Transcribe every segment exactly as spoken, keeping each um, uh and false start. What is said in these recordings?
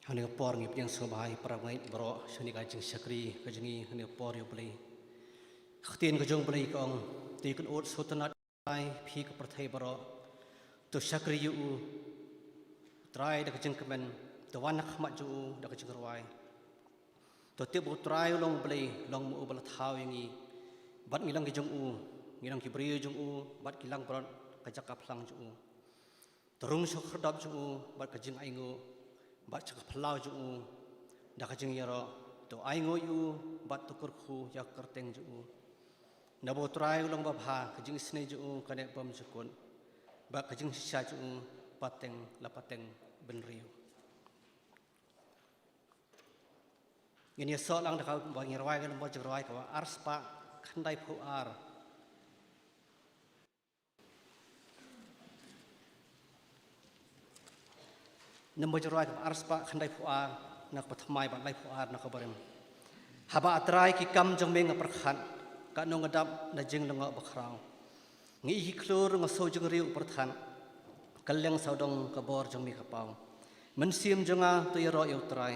Hane ka por ngi pdiang sngewbha ïa para ngeit baroh shane ka jingshakri ka jong ngi hane ka por ïa U Blei. Ka ktien ka jong U Blei ka ong, te kynnoh sngewtynnat Trai phi ka pyrthei baroh. To shakri ïa u Trai da ka jingkmen, to wan ha khmat jong u da ka jingrwai. To tip ba U Trai u long U Blei, long ma u ba la thaw ïa ngi. Bad ngi long ki jong u, ngi long ki briew jong u, bad ki langbrot ka jaka phlang jong u. To rung sha ka khyrdop jong u bad ka jingainguh, bad sha ka phyllaw jong u da ka jingïaroh. To ainguh ïa u bad to kyrkhu ïa ka kyrteng jong u. Naba U Trai u long babha, ka jingisynei jong u ka neh bymjukut, bad ka jingshisha jong u pateng la pateng bynriew. Ngin ïasoh lang da kaba ngi rwai ka lymor jingrwai kaba arspah khyndaiphew ar. Lymor jingrwai kaba arspah khyndaiphew ar na kaba thymmai bad laiphew ar na kaba rim. Haba A Trai ki kam jong me nga pyrkhat, katno nga dap na jinglyngngoh bakhraw. Nga i ki khlur, nga siew jingriew pyrthat, kylleng sawdong ka bor jong me ka paw. Mynsiem jong nga to ïaroh ïa U Trai,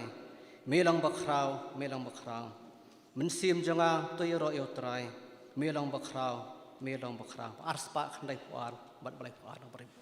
me long bakhraw, me long bakhraw. Mynsiem jong nga to ïaroh ïa U Trai, me long bakhraw, me long bakhraw. Arspah khyndaiphew ar bad ba laiphew ar na kaba rim.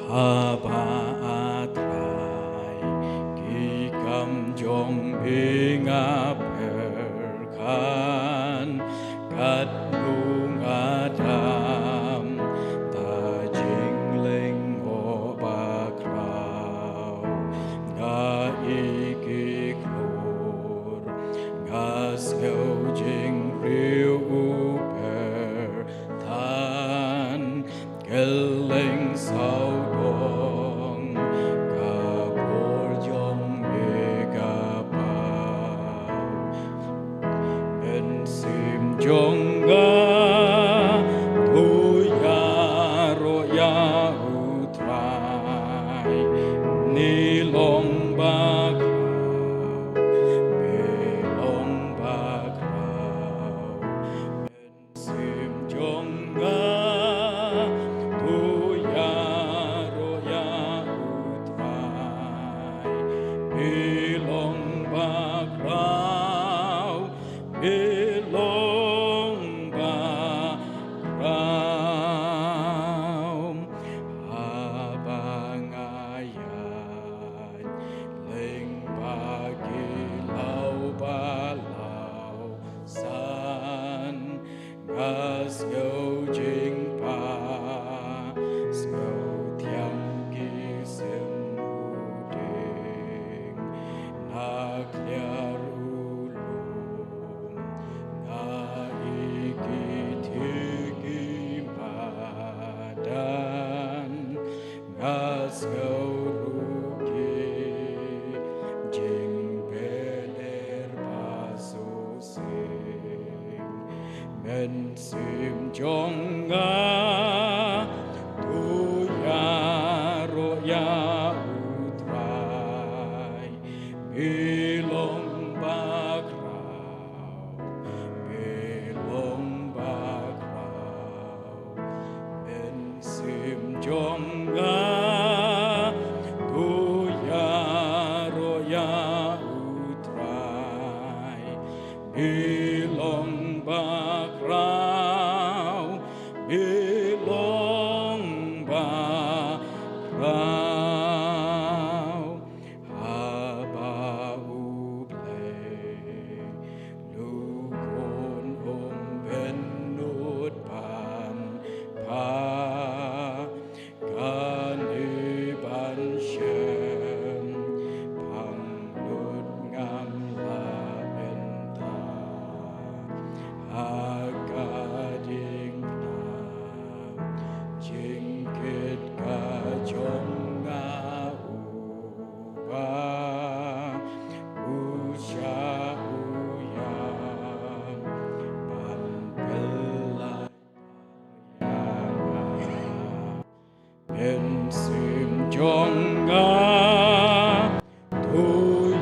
Haba A Trai ki kam jong me nga pyrkhat, katno nga dap na jinglyngngoh bakhraw. Nga i ki khlur, nga siew jingriew pyrthat, kylleng sawdong ka bor jong me ka paw. Mynsiem jong nga to ïaroh ïa U Trai, me long bakhraw, me long bakhraw. Mynsiem jong nga to ïaroh ïa U Trai, me long bakhraw, me long bakhraw. Haba nga ïaid lyngba ki law ba law san, nga siew jingpang, siew thiang ki sim u dieng, na khliar u lum, nga i ki thik ki madan, nga siew ruh ki jingpyllait ba suk sing. Mynsiem jong nga to ïaroh ïa U Trai, me long bakhraw, me long bakhraw. Mynsiem jong nga to ïaroh ïa U Trai, me long bakhraw, me long bakhraw. Haba U Blei, U Khun um pynlut ban pha, kane ban shem pang lut ngam lah bynta. Ha ka diengphna jingkit ka jong nga, Uba u shah u ïam ban pynlait ïa nga. Mynsiem jong nga, to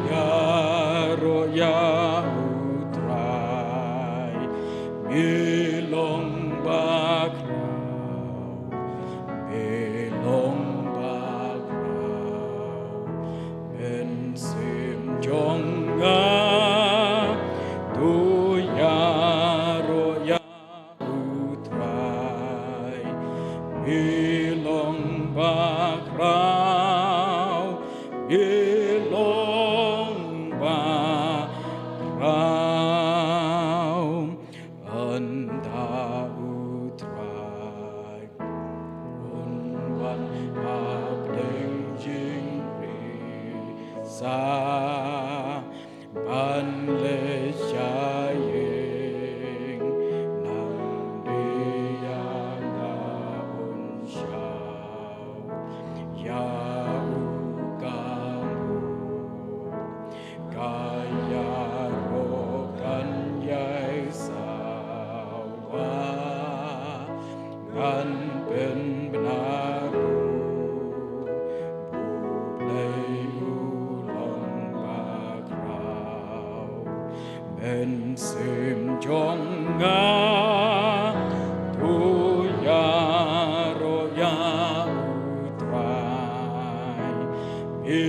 ïaroh ïa U Trai. Me long bakhraw, me long bakhraw, Mynsiem jong nga, to ïaroh ïa U Trai. Me long bakhraw, me long bakhraw, ynda U Trai un wan hapdeng jingpyrsa, ban leit sha ïing, nangne ïa nga un shah ïa u kambun. Ka ïaroh kan ïai sawa, ngan pynbna ruh, U Blei u long bakhraw. Mynsiem jong nga, to ïaroh ïa U Trai. Me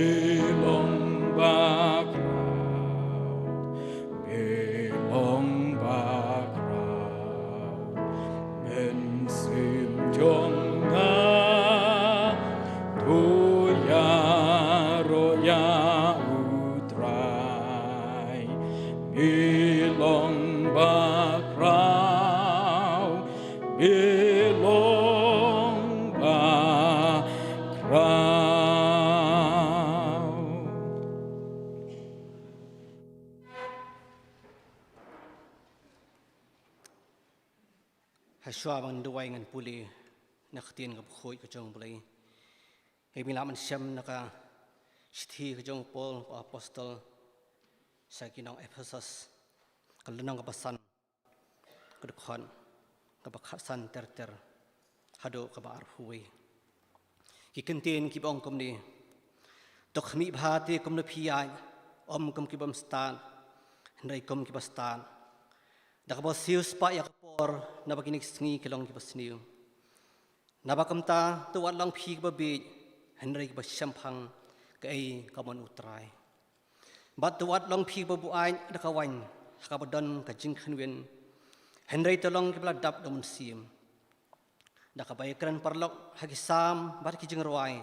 long bakhraw, me long bakhraw. Mynsiem jong nga, to ïaroh ïa U Trai. Me long bakhraw, me long bakhraw. Hashwa ban duwai, ngan pule na ka ktien kaba khuid ka jong U Blei. Hynrei ngi lah ban shem na ka shithi ka jong u Paul ba apostol sha ki nong Ephesus, ka lynnong kaba san, ka dkhot kaba khatsan ter ter haduh kaba arphew wei. Ki kyntien kiba ong kumne: To khmih bha te kumno phi ïaid, ym kum ki bym stad, hynrei kum kiba stad, da kaba siew spah ïa ka por, naba kine ki sngi ki long kiba sniew. Naba kumta, to wat long phi kiba bieit, hynrei kiba shemphang kaei ka mon U Trai. Bad to wat long phi kiba buaid da ka waiñ ha kaba don ka jingkhynwin, hynrei to long kiba la dap da u Mynsiem. Da kaba ïakren paralok ha ki salm bad ki jingrwai,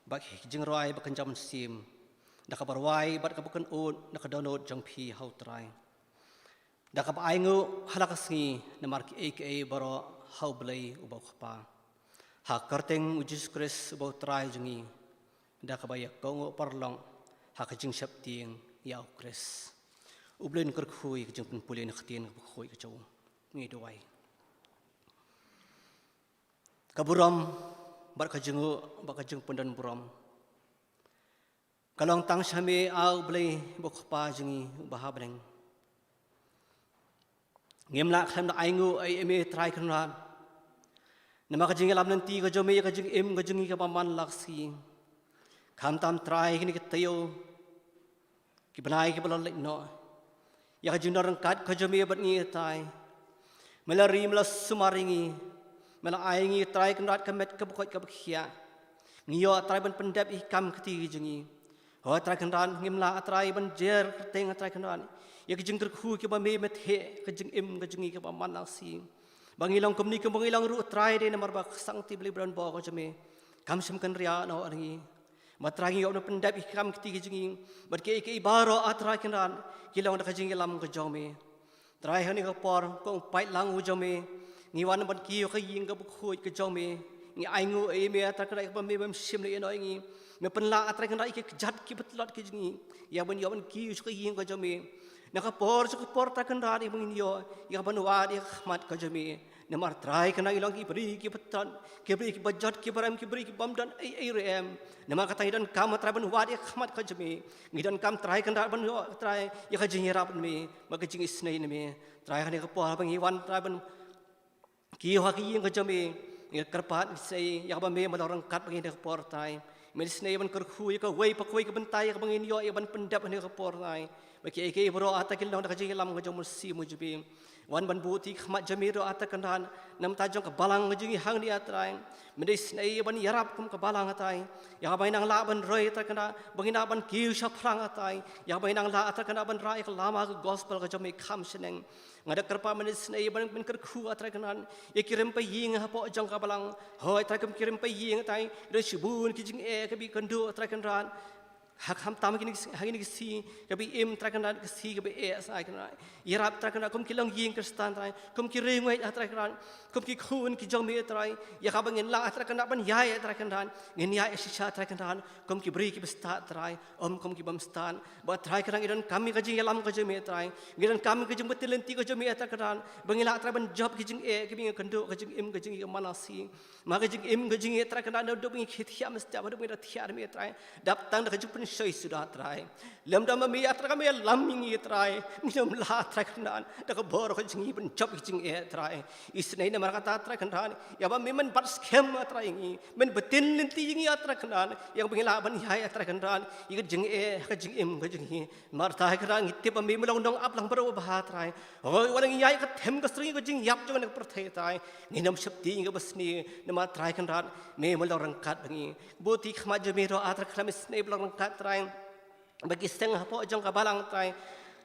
bad ki jingrwai ba kynja mynsiem, da kaba rwai bad kaba kynnoh da ka dohnud jong phi ha U Trai. Da kaba ainguh ha la ka sngi, namar kiei kiei baroh ha U Blei uba U Kpa, ha ka kyrteng U Jisu Khrist uba U Trai jong ngi. Da kaba ïakohnguh paralok ha ka jingsheptieng ïa U Khrist. U Blei un kyrkhu ïa ka jingpynpule na ka ktien kaba khuid ka jong u. Ngi duwai. Ka burom bad ka jingnguh bad ka jingpyndonburom ka long tang sha me, A U Blei uba U Kpa jong ngi uba ha bneng. Ngim lah khlem da ainguh ïa me, Trai Kynrad, namar ka jingïalam lynti ka jong me ïa ka jingim ka jong ngi kaba man la ka sngi. Khamtam, Trai, kine ki taïew, ki bnai kiba la leit noh, ïa ka jingdon ryngkat ka jong me bad ngi, Trai. Me la ri, me la sumar ïa ngi, me la ai ïa ngi, Trai Kynrad, ka met kaba koit kaba khiah. Ngi ïoh, Trai, ban pyndep ïa ki kam kti ki jong ngi. Ho Trai Kynrad, ngim lah, Trai, ban jer kyrteng, Trai Kynrad, ïa ki jingkyrkhu kiba me, me theh ka jingim ka jong ngi kaba man la ka sngi. Ba ngi long kumne kumba ngi long ruh, Trai, dei namar ba ka sangti Blei ba donbor ka jong me kam shym kynriah noh ïa ngi. Bad Trai, ngi ïoh ban pyndep ïa ki kam kti ki jong ngi bad kiei kiei baroh, A Trai Kynrad, ki long da ka jingïalam ka jong me. Trai, ha kane ka por, ko Umphniang u jong me, ngi wan ban kiew ha ka ïing kaba khuid ka jong me. Ngi ainguh ïa me, A Trai Kynrad, ba me bym shym la ïehnoh ïa ngi. Me pynlah, A Trai Kynrad, ïa ki kjat kiba tlot ki jong ngi, ïa ban ïoh ban kiew sha ka ïing ka jong me. Na ka por sha ka por, Trai Kynrad, ïa ba ngin ïoh ïa ka ban wad ïa ka khmat ka jong me. Namar, Trai Kynrad, ngi long ki briew kiba tlot, ki briew kiba jot, kiba rem, ki briew ki bym don ei ei ruh em. Namar kata ngi donkam, Trai, ban wad ïa ka khmat ka jong me. Ngi donkam, Trai Kynrad, ban ïoh, Trai, ïa ka jingïarap na me bad ka jingisynei na me. Trai, ha kane ka por ba ngi wan, Trai, ban kiew ha ka ïing ka jong me, ngi kyrpad, ngi sei ïa kaba me, me long ryngkat bad ngi ha kane ka por, Trai. Mynta sngewbha ban kyrkhu ïa kawei pa kawei ka bynta ïa kaba ngin ïoh ïa ban pyndep ha kane ka por, Trai. Ba kiei kiei baroh, ah Trai, kin long da ka jingïalam ka jong u Mynsiem Jong Me. Wan ban buh ïa ki khmat jong Me ruh, ah Trai Kynrad, na ka bynta jong ka balang ka jong ngi hangne, ah Trai. Mynta sngewbha ban ïarap kum ka balang, ah Trai, ïa kaba ngin nang lah ban roi, ah Trai Kynrad, ba ngin nang lah ban kiew shaphrang, ah Trai, ïa kaba ngin nang lah, ah Trai Kynrad, ban rah ïa ka lama ka gospel ka jong Me kham shaneng. Nga da kyrpad mynta sngewbha ban, ban kyrkhu, ah Trai Kynrad, ïa ki rympei ïing hapoh jong ka balang. Hooid Trai, kum ki rympei ïing, ah Trai, don shibun ki jingeh kiba ïakynduh, ah Trai Kynrad, ha khamtam ha kine ki sngi, ha kine ki sngi kiba im, Trai Kynrad, ki sngi kiba eh, ah Trai Kynrad. Ïarap, Trai Kynrad, kum ki longïing Khristan, Trai, kum ki riewngeit, ah Trai Kynrad, kum ki khun ki jong Me, ah Trai, ïa kaba ngin lah, ah Trai Kynrad, ban ïaid, ah Trai Kynrad, ngin ïaid shisha, Trai Kynrad, kum ki briew kiba stad, Trai, ym kum ki bym stad. Bad Trai Kynrad, ngi donkam ïa ka jingïalam ka jong Me, Trai. Ngi donkam ïa ka jingpyntip lynti ka jong Me, Trai Kynrad, ba ngin lah, Trai, ban jop ki jingeh kiba ngi ïakynduh, ka jingim ka jong ngi man la sngi. Ma ka jingim ka jong ngi, Trai Kynrad, naduh ba ngi khie thiah mynstep haduh ba ngi da thiah da Me, Trai, dap tang da ka jingpynshoi suda, Trai. Lymda ma Me, ah Trai, Me ïalam ïa ngi, Trai, ngim lah, Trai Kynrad, da ka bor ka jong ngi ban jop ki jingeh, Trai. Isynei namar kata, Trai Kynrad, ïa ba Me men bat skhem, ah Trai, ïa ngi, men pyntip lynti ïa ngi, ah Trai Kynrad, ïa ba ngin lah ban ïaid, ah Trai Kynrad, ïa ka jingeh ka jingim ka jong ngi. Namar, Trai Kynrad, ngi tip ba Me men long nongap lang baroh ba bha, Trai. Hooid, wat la ngi ïaid ka them ka syrngiew ka jingïap jong kane ka pyrthei, Trai, ngin ym sheptieng ïa kaba sniew, namar, Trai Kynrad, Me men long ryngkat bad ngi. Buh ïa ki khmat jong Me ruh, ah Trai Kynrad, Me sngewbha ban long ryngkat, Trai, bad ki seng hapoh jong ka balang, Trai.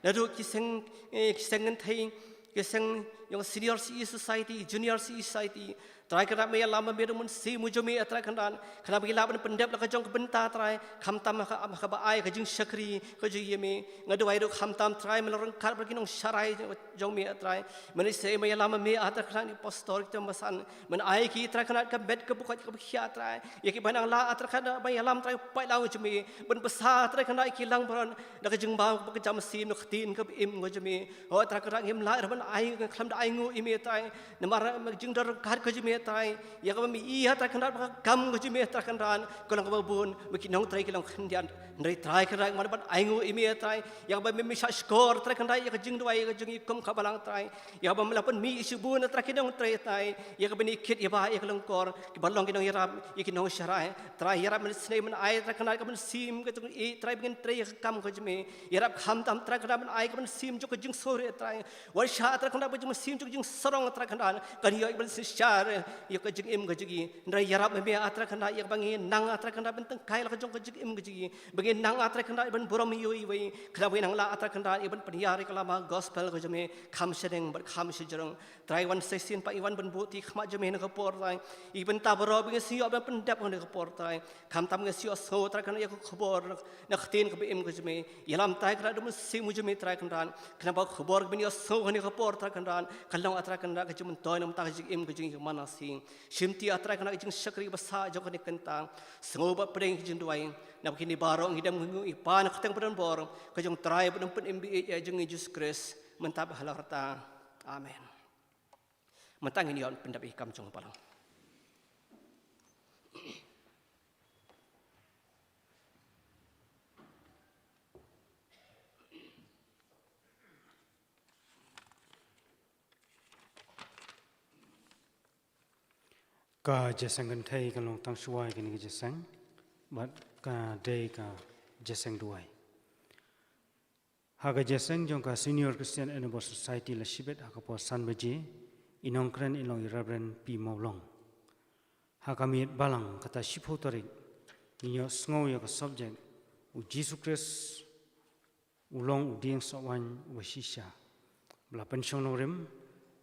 Naduh ki seng, eh, ki seng kynthei, ki seng jong Senior C E Society, Junior C E Society, Trai Kynrad, Me ïalam, Me ruh, Mynsiem jong Me, ah Trai Kynrad, khnang ba ngin lah ban pyndep la ka jong ka bynta, Trai, khamtam ha ka, ha kaba ai ka jingshakri ka jong Me. Nga duwai ruh khamtam, Trai, men long ryngkat bad ki nongsharai jong Me, ah Trai. Mynta sngewbha ïalam Me, ah Trai Kynrad, ïa ki pastor, ki tymmen basan, men ai ki, Trai Kynrad, ka met ka pyrkhat kaba khia, Trai, ïa kiba nang lah, ah Trai Kynrad, ban ïalam, Trai, paidlang jong Me, ban bsa, Trai Kynrad, ïa ki langbrot na ka jingbam kaba kjam, shim na ka ktien kaba im ka jong Me. Hooid Trai Kynrad, ngim lah ruh ban ai, khlem da ainguh ïa Me, Trai, namar ka jingdon ryngkat ka jong Me, Trai, ïa kaba Me ïohi, ah Trai Kynrad, ba ka kam ka jong Me, Trai Kynrad, ka long kaba bun, ba ki nongtrei ki long khyndiat. Hynrei Trai Kynrad, ngim lah ban ainguh ïa Me, Trai, ïa kaba Me, Me shahshkor, Trai Kynrad, ïa ka jingduwai ka jong ngi kum ka balang, Trai, ïa kaba Me la pynmih shibun, ah Trai, ki nongtrei, Trai, ïa kaba ngi kit ïa ba ïa ka lyngkor, kiba long ki nongïarap ïa ki nongsharai. Trai, ïarap mynta sngewbha ban ai, Trai Kynrad, ka mynsiem ka jong ngi, Trai, ba ngin trei ïa ka kam ka jong Me. Ïarap khamtam, Trai Kynrad, ban ai ka mynsiem jong ka jingsngewrit, Trai. Wat shah, Trai Kynrad, ba ka mynsiem jong ka jingsarong, Trai Kynrad, kan ïoh ban synshar ïa ka jingim ka jong ngi. Hynrei ïarap Me, ah Trai Kynrad, ïa kaba ngin nang, ah Trai Kynrad, ban tyngkai la ka jong ka jingim ka jong ngi, ba ngin nang, ah Trai Kynrad, ban burom ïa uwei uwei, khnang ba ngin nang lah, ah Trai Kynrad, ïa ban pynïar ïa ka lama gospel ka jong Me kham shaneng bad kham shajrong. Trai, wan sa shisien pat, ïa wan ban buh ïa ki khmat jong Me ha kane ka por, Trai, ïa ki bynta baroh ba ngin sa ïoh ban pyndep ha kane ka por, Trai. Khamtam ngin sa ïohsngew, Trai Kynrad, ïa ka khubor na ka ktien kaba im ka jong Me. Ïalam, Trai Kynrad, da u Mynsiem jong Me, Trai Kynrad, khnang ba ka khubor kaba ngin ïohsngew ha kane ka por, Trai Kynrad, kan long, ah Trai Kynrad, ka jingmyntoi na ka bynta ka jingim ka jong ngi man la sngi. Shimti, ah Trai Kynrad, ka jingshakri ba sah jong kane ka kynta. Sngew bad pdiang ïa ki jingduwai. Namar kine baroh ngi dem ngi ïa pyrshang ha ka kyrteng ba donbor ka jong U Trai bad U Nongpynim ba ïeit jong ngi, Jisu Khrist, mynta bad halor kata. Amen. Mynta ngin ïoh pyndep ïa ka kam jong ka balang. Ka jingïaseng kynthei ka long tang shuwa ïa kane ka jingïaseng, bad ka dei ka jingïaseng duwai. Ha ka jingïaseng jong ka Senior Christian Endeavour Society la shibit ha ka por san baje, i nongkren i long i Reverend P Mawlong. Ha ka miet balang kata shiphew tarik, ngin ïohsngew ïa ka subject, U Jisu Khrist u long u dieng sohwaiñ uba shisha, ba la pynshong nongrim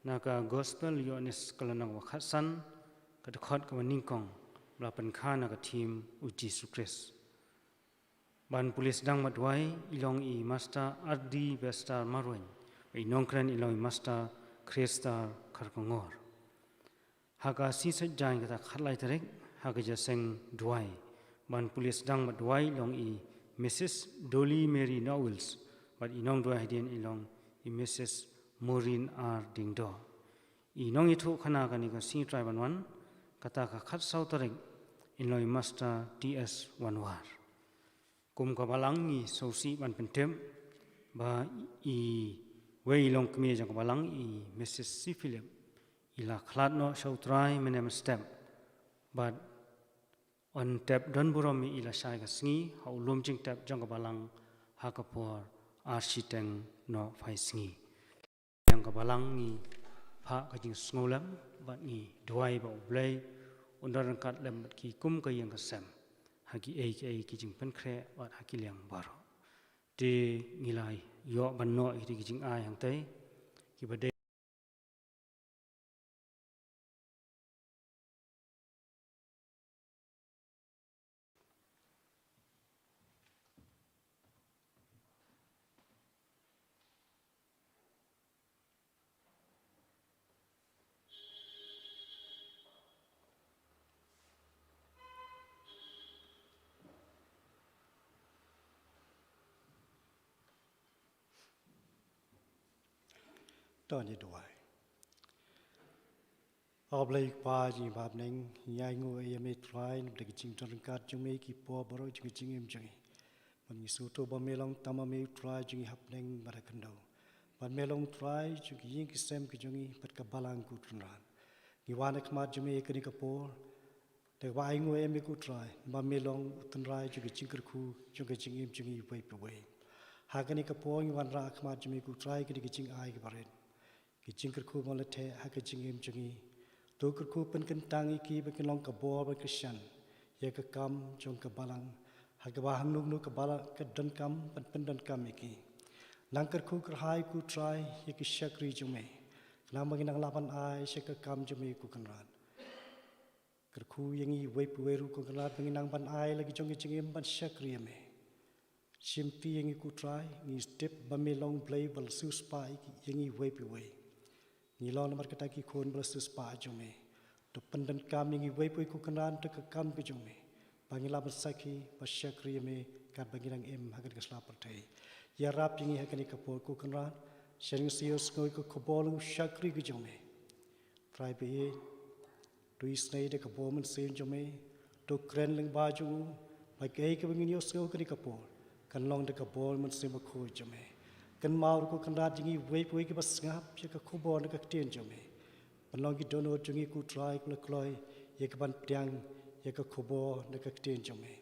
na ka Gospel Ïoannis ka lynnong ba khatsan, ka dkhot kaba nyngkong, ba la pynkha na ka theme U Jisu Khrist. Ban pule sdang bad duwai i long i Master R D Bestar Marwein, bad i nongkren i long i Master Khriestar Kharkongor. Ha ka sngi Saitjaiñ kata khatlai tarik, ha ka jingïaseng duwai, ban pule sdang bad duwai i long i Missus Dolly Mary Nowells, bad i nongduwai hadien i long i Missus Maureen R Diengdoh. I nongïathuhkhana kane ka Sngi Trai Ban Wan, kata ka khatsaw tarik, i long i Master T S Wanwar. Kum ka balang ngi sngewsih ban pyntip ba iwei i longkmie jong ka balang, i Missus C Philip, i la khlad noh sha U Trai mynne mynstep, bad Un tep don burom ïa i lashai ka sngi ha u lum jingtep jong ka balang ha ka por ar shiteng nohphai sngi. Ïa ka balang ngi phah ka jingsngewlem bad ngi duwai ba U Blei un don ryngkat lem bad ki kum ka ïing ka sem ha kiei kiei ki jingpynkhreh bad ha ki liang baroh. Te ngi la ïoh ban noh ïa ki jingai hangtei kiba dei. To ngin duwai. A Blei Kpa jong ngi ba ha bneng, ngi ainguh ïa me Trai, na ka bynta ka jingdon ryngkat jong me ha ki por baroh jong ka jingim jong ngi. Bad ngi sngewthuh ba me long tang ma me u Trai jong ngi ha bneng bad ha khyndew. Bad me long Trai jong ki ïing ki sem ki jong ngi bad ka balang ko Trai Kynrad. Ngi wan ha khmat jong me ha kane ka por, da kaba ainguh ïa me ko Trai, ba me long u Trai jong ka jingkyrkhu jong ka jingim jong ngi iwei pa iwei. Ha kane ka por ngi wanrah ha khmat jong me ko Trai, kane ka jingai kaba rit, ka jingkyrkhu ba la theh ha ka jingim jong ngi. To kyrkhu pynkyntang ïa ki ba kin long ka bor ban kyrshan ïa ka kam jong ka balang, ha kaba hangno hangno ka balang ka donkam ban pyndonkam ïa ki. Nang kyrkhu kyrhai ko Trai ïa ki shakri jong me, khnang ba kin nang lah ban ai sha ka kam jong me ko Kynrad. Kyrkhu ïa ngi iwei pa iwei ruh ko Kynrad ba ngin nang ban ai la ki jong ka jingim ban shakri ïa me. Shimti ïa ngi ko Trai, ngi tip ba me long Blei ba la siewspah ïa ngi iwei pa iwei. Ngi long namar kata ki khun ba la siewspah jong me. To pyndonkam ïa ngi iwei pa iwei ko Kynrad da ka kam ka jong me, ba ngin lah ban sakhi ba shakri ïa me katba ngi dang im ha kane ka sla pyrthei. Ïarap ïa ngi ha kane ka por ko Kynrad. Shen ngi sngewsih ïa ka khubor long shakri ka jong me. Trai ba ïeit, to isynei da ka bor mynsiem jong me, to kren lyngba jong u, ba kaei kaba ngin ïohsngew ha kane ka por kan long da ka bor mynsiem bakhuid jong me. Kynmaw ruh ko Kynrad ïa ngi iwei pa iwei kiba sngap ïa ka khubor na ka ktien jong me, ban long ki dohnud jong ngi ko Trai kiba la kloi ïa ka ban pdiang ïa ka khubor na ka ktien jong me.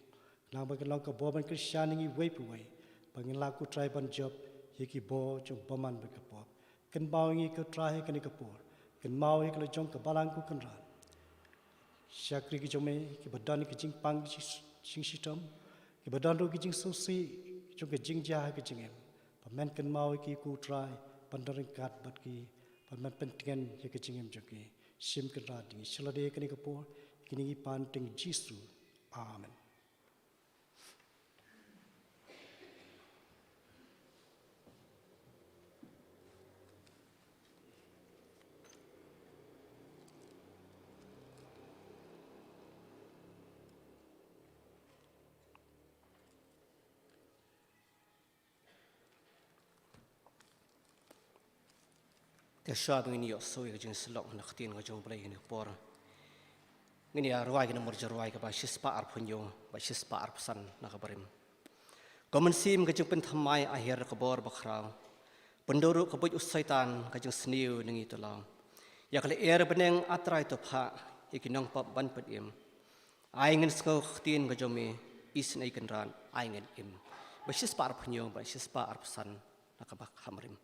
Khnang ba kan long ka bor ban kyrshan ïa ngi iwei pa iwei, ba ngin lah ko Trai ban jop ïa ki bor jong u bymman bad ka pop. Kynmaw ïa ngi ko Trai ha kane ka por. Kynmaw ïa ka la jong ka balang ko Kynrad. Shakri ki jong me kiba don ki jingpang ki jing-, jingshitom, kiba don ruh ki jingsngewsih jong ka jingjia ha ka jingim. Ba men kynmaw ïa ki ko Trai, ban don ryngkat bad ki, ba men pyntngen ïa ka jingim jong ki. Shim Kynrad ïa ngi sha lade kane ka por, kine ngi pan ha kyrteng Jisu. Amen. Te shuwa ba ngin ïohsngew ïa ka jingsyllok na ka ktien ka jong U Blei ha kane ka por, ngin ïa rwai ki number jingïarwai kaba shispah arphew hynñiew bad shispah arphew san na ka barim. Ko Mynsiem ka jingpynthymmai, ai hiar ka bor bakhraw. Pynduh ruh ka buit u Soitan ka jingsniew na ngi to law. Ïa ka lyer bneng A Trai to phah, ïa ki nongpop ban pynim. Ai ngin sngew ka ktien ka jong me, isynei Kynrad, ai ngin im. Bad shispah arphew hynñiew bad shispah arphew san na kaba khamrim.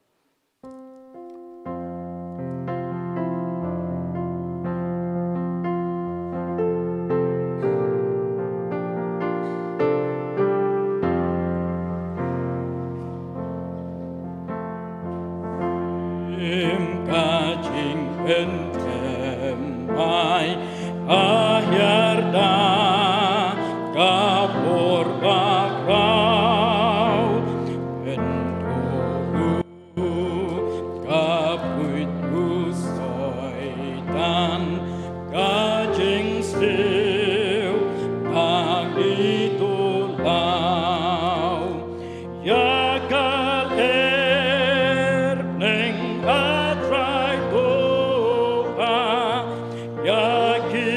Im ka jingpynthymmai, ai hiar da ka bor bakhraw. Pynduh ruh ka buit u Soitan ka jingsniew na ngi to law. Ïa ka lyer bneng A Trai to phah, ïa ki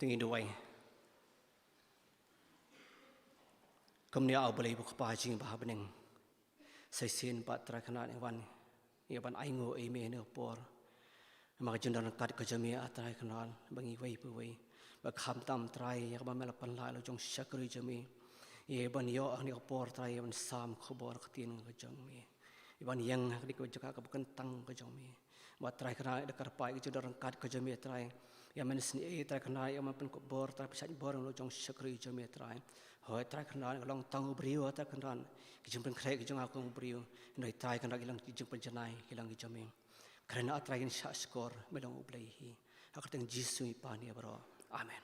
Te ngin duwai. Kumne, A Blei ba U Kpa jong ngi ba ha bneng, sa shisien pat Trai Kynrad ngi wan ïa ban ainguh ïa Me ha kane ka por. Namar ka jingdon ryngkat ka jong Me, A Trai Kynrad, bad ngi iwei pa iwei. Bad khamtam Trai, ïa kaba Me la pynlah ïa la ki jong shakri jong Me, ïa ban ïoh ha kane ka por Trai, ïa ban sam khubor ktien ka jong Me, ïa ban ïeng ha kane ka jaka kaba kyntang ka jong Me. Bad Trai Kynrad, da ka kyrpad ka jingdon ryngkat ka jong Me Trai, ïa Men sngewsih Trai Kynrad, ïa ban pynkup bor Trai, pynshait bor ïa la ki jong shakri jong Me Trai. Hooid Trai Kynrad, ka long tang u briew Trai Kynrad, ki jingpynkhreh ki jong nga kum u briew. Hynrei Trai Kynrad, ki long ki jingpynjanai, ki long ki jong Me. Kren, A Trai, ngin shah shkor, Me long U Blei hi. Ha ka kyrteng Jisu ngi pan ïa baroh. Amen.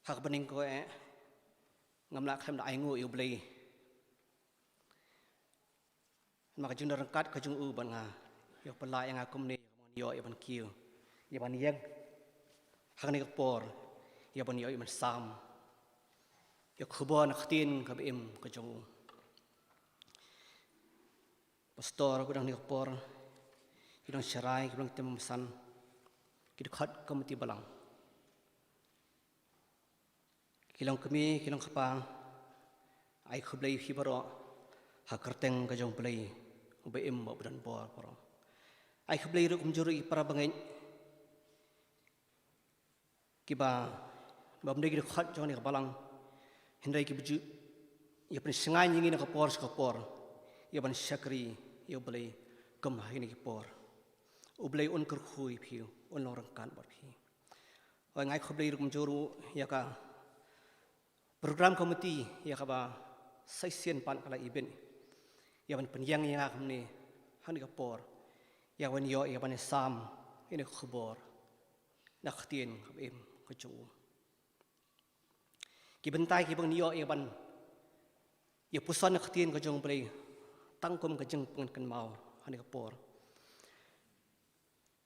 Ha kaba nyngkong eh, ngam lah khlem da ainguh ïa U Blei. Namar ka jingdon ryngkat ka jong U bad nga, ïa U pynlah ïa nga kumne, ïa ban ïoh, ïa ban kiew, ïa ban ïeng ha kane ka por, ïa ban ïoh, ïa ban sam ïa ka khubor na ka ktien kaba im ka jong U. Pastor, ka dang kane ka por, ki nongsharai, ki nongtei bamsan, ki dkhot komiti balang, ki longkmie, ki longkpa, ai khublei ïa phi baroh ha ka kyrteng ka jong U Blei uba im bad uba don bor baroh. Ai khublei ruh kumjuh ruh ïa ki para bangeit kiba, bym dei ki dkhot jong kane ka balang, hynrei kiba ju ïa pynshngaiñ ïa ngi na ka por sha ka por, ïa ban shakri ïa U Blei kum ha kine ki por. U Blei un kyrkhu ïa phi, un long ryngkat bad phi. Hooid, nga ai khublei ruh kumjuh ruh ïa ka program committee, ïa kaba sa shisien pat ka la ibit ïa ban pynïeng ïa nga kumne ha kane ka por, ïa ban ïoh, ïa ban sam ïa kane ka khubor na ka ktien kaba im ka jong U. Ki bynta kiba ngin ïoh ïa ban ïa puson na ka ktien ka jong U Blei tang kum ka jingpynkynmaw ha kane ka por,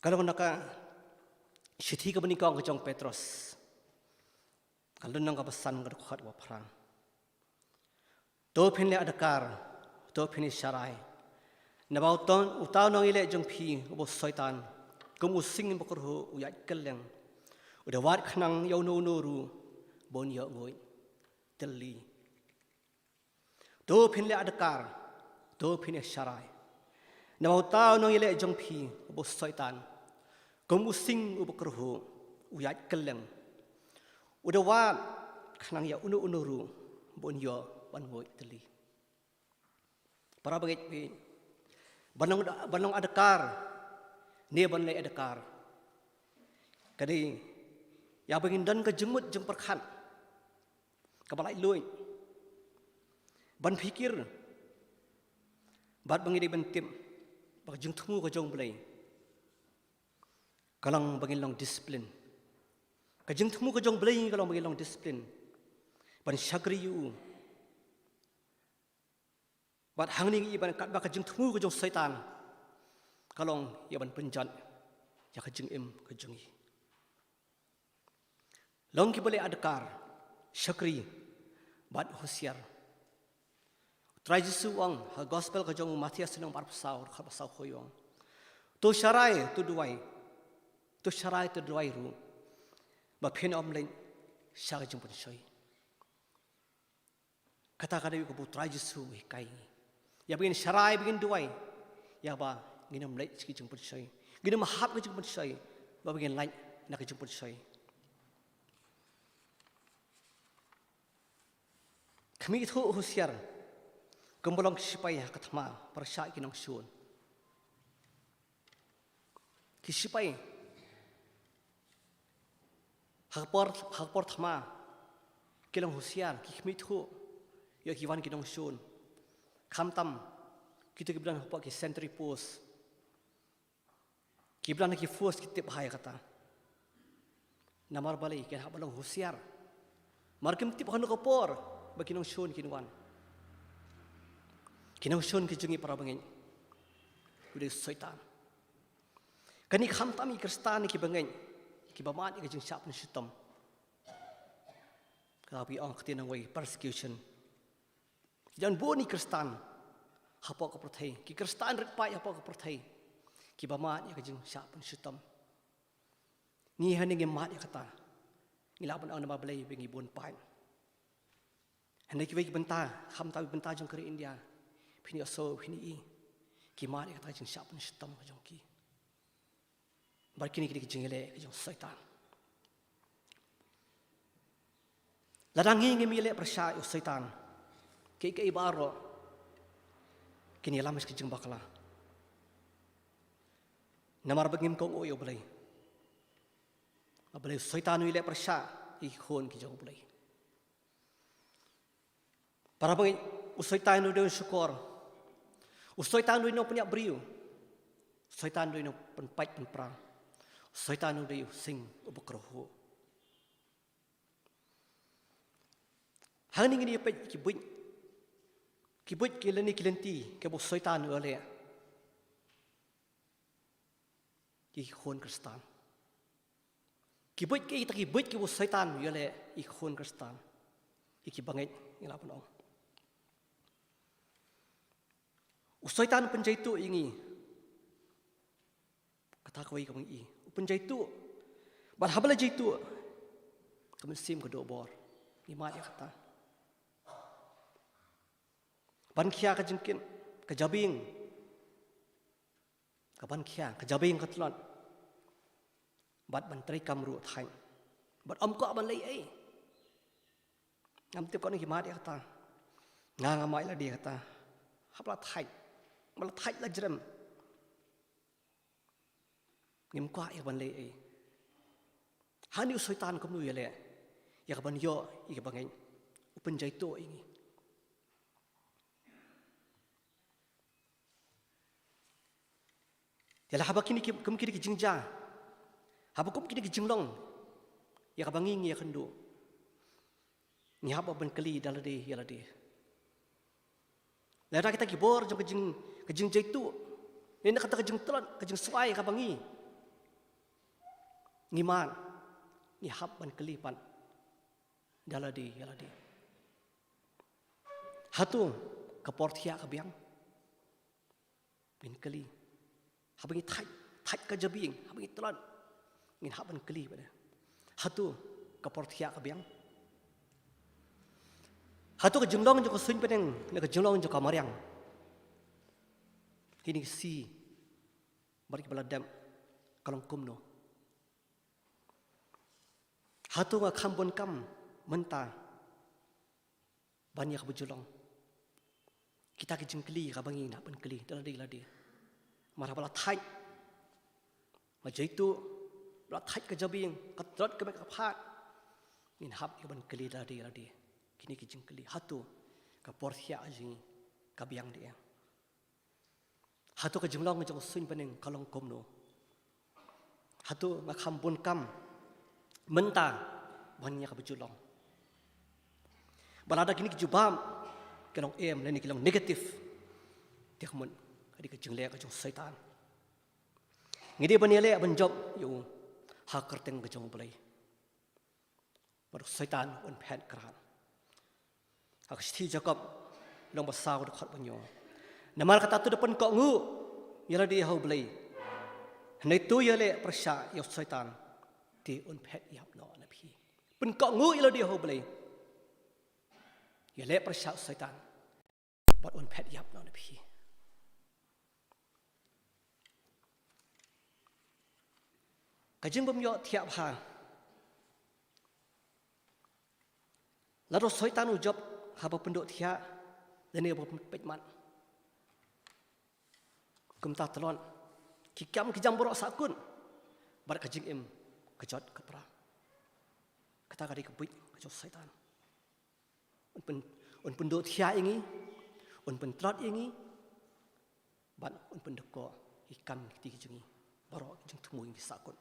ka long na ka shithi kaba nyngkong ka jong u Petros, ka lynnong kaba san, ka dkhot kaba phra. To phin leh adkar, to phin ïasharai. Naba uta, uta u nongïaleh jong phi, uba u Soitan, kum u sing uba kyrhuh u ïaid kylleng, u da wad khnang ïa uno uno ruh ba un ïoh nguid tylli. To phin leh adkar, to phin ïasharai. Naba uta u nongïaleh jong phi, uba u Soitan, kum u sing uba kyrhuh u ïaid kylleng, u da wad khnang ïa uno uno ruh ba un ïoh ban nguid tylli. Para bangeit, ban long, ban long adkar ne ban leh adkar, ka dei ïa ba ngin don ka jingmut jingpyrkhat kaba laitluid ban phikir, bad ba ngin dei ban tip ba ka jingthmu ka jong U Blei ka long ba ngin long discipline. Ka jingthmu ka jong U Blei ka long ba ngin long discipline ban shakri ïa U. Bad hangne ngi i ban katba ka jingthmu ka jong u Soitan ka long ïa ban pynjot ïa ka jingim ka jong ngi. Long kiba leh adkar, shakri bad husiar. U Trai Jisu u ong ha gospel ka jong u Mathaios lynnong ba arphew saw, dkhot ba saw khyndai, u ong, to sharai, to duwai. To sharai, to duwai ruh ba phin ym leit sha ka jingpynshoi. Kata ka dei kaba u Trai Jisu u hikai ngi, ïa ba ngin sharai, ba ngin duwai, ïa ba ngin ym leit sha ka jingpynshoi, ngin ym hap ka jingpynshoi, ba ngin lait na ka jingpynshoi. Khmih thuh husiar kumba long ki shipai ha ka thma, pyrshah ki nongshun. Ki shipai ha ka por, ha ka por thma ki long husiar, ki khmih thuh ïa ki wan ki nongshun. Khamtam kito kiba don hapoh ki sentry post, kiba don ha ki force, ki tip bha ïa kata. Namar balei? Ki hap ban long husiar, namar kim tip hano ka por ba ki nongshun kin wan. Ki nongshun ki jong ngi, para bangeit, u dei u Soitan. Kane khamtam ïa ki Khristan kiba ngeit, kiba mad ïa ka jingshah pynshitom, kaba ong ka ktien nongwei persecution. Ki don bun ki Khristan hapoh ka pyrthei, ki Khristan rit paid hapoh ka pyrthei, Kiba mad ïa ka jingshah pynshitom. Ngi hangne ngim mad ïa kata. Ngi lah ban ong namar balei ba ngi bun paid. Hangne kiwei ki bynta, khamtam ki bynta jong ka ri India. Phin ïohsngew, phin ïohi. Ki mad ïa kata ka jingshah pynshitom ka jong ki. Bad kine ki dei ki jingïaleh ka jong u Soitan. Lada ngi ngim ïaleh pyrshah ïa u Soitan, kiei kiei baroh kin ïalam sha ka jingbakla. Namar ba ngim kohnguh ïa u Blei. Namar balei? U Soitan u ïaleh pyrshah ïa ki khun ki jong u Blei. Para bangeit, u Soitan u dei u shukor. U Soitan u dei u nongpynïap briew. U Soitan u dei u nongpynpait pynpra. U Soitan u dei u sing uba kyrhuh. Hangne ngin ïa peit ki buit. Ki buit ki lane ki lynti kiba u Soitan u ïaleh ïa ki khun Khristan. Ki buit, kita ki buit kiba u Soitan u ïaleh ïa ki khun Khristan. Ïa ki bangeit, ngi lah ban ong. U Soitan u pynjaituh ïa ngi. Kata kawei kaba ngi i. U pynjaituh. Bad haba la jaituh, ka mynsiem ka duh bor. Ngi mad ïa kata. Ban khia ka jingkit, ka jabieng. Ka ban khia, ka jabieng ka tlot. Bad ban treikam ruh thait. Bad ym kwah ban leh ei. Ngam tip katno ngi mad ïa kata. Nga, nga mad ïa lade kata. Haba la thait. Haba la thait la jrem. Ngim kwah ïa ban leh ei. Hangne u Soitan kumno u ïaleh ïa ka ban ïoh ïa ka bangeit. U pynjaituh ïa ngi. Ïa la haba kine ki, kum kine ki jingjia. Haba kum kine ki jinglong. Ïa kaba ngi ngi ïakynduh. Ngi hap ban kylli da lade ïa lade. Lada kita ki bor jong ka jing, ka jingjaituh. Lane kata ka jingtlot, ka jingswai kaba ngi, ngi mad. Ngi hap ban kylli pat da lade ïa lade. Hato ka por thiah ka biang? Ngin kylli. Haba ngi thait, thait ka jabieng, haba ngi tlot. Ngin hap ban kylli pat. Hato ka por thiah ka biang? Hato ka jinglong jong ka suiñ bneng, ne ka jinglong jong ka mariang, kine ki sngi bad kiba la dep, ka long kumno? Hato nga kham bun kam mynta ban ïa kaba ju long? Kita ki jingkylli kaba ngi hap ban kylli da lade ïa lade. Namar haba la thait, la jaituh, la thait ka jabieng, ka tlot ka met ka phad. Ngin hap ïa ban kylli da lade ïa lade. Kine ki jingkylli, hato ka por thiah jong ngi ka biang de? Hato ka jinglong jong ka suiñ bneng ka long kumno? Hato nga kham bun kam mynta ban ïa kaba ju long? Ba lada kine ki jubab ki long em lane ki long negative, te ka mut ka dei ka jingleh ka jong u Soitan. Ngi dei ban ïaleh ban jop ïa u ha ka kyrteng ka jong u Blei. Bad u Soitan un phet krad. Ha ka shithi Jakob lynnong ba saw dkhot ba hynñiew. Namar kata to da pynkohnguh ïa lade ha u Blei. Hynrei to ïaleh pyrshah ïa u Soitan, te un phet ïap noh na phi. Pynkohnguh ïa lade ha u Blei. Ïaleh pyrshah u Soitan. Bad un phet ïap noh na phi. Ka jingbym ïoh thiah bha. Lada u Soitan u jop haba pynduh thiah, lane haba pynpeit mat. Kumta tlot. Ki kam ki jam baroh sahkut. Bad ka jingim ka jot ka pra. Kata ka dei ka buit ka jong u Soitan. Un pyn, un pynduh thiah ïa ngi, un pyntlot ïa ngi, bad un pynduh koh ïa ki kam ki kti ki jong ngi baroh, ki jingthmu ïa ngi sahkut.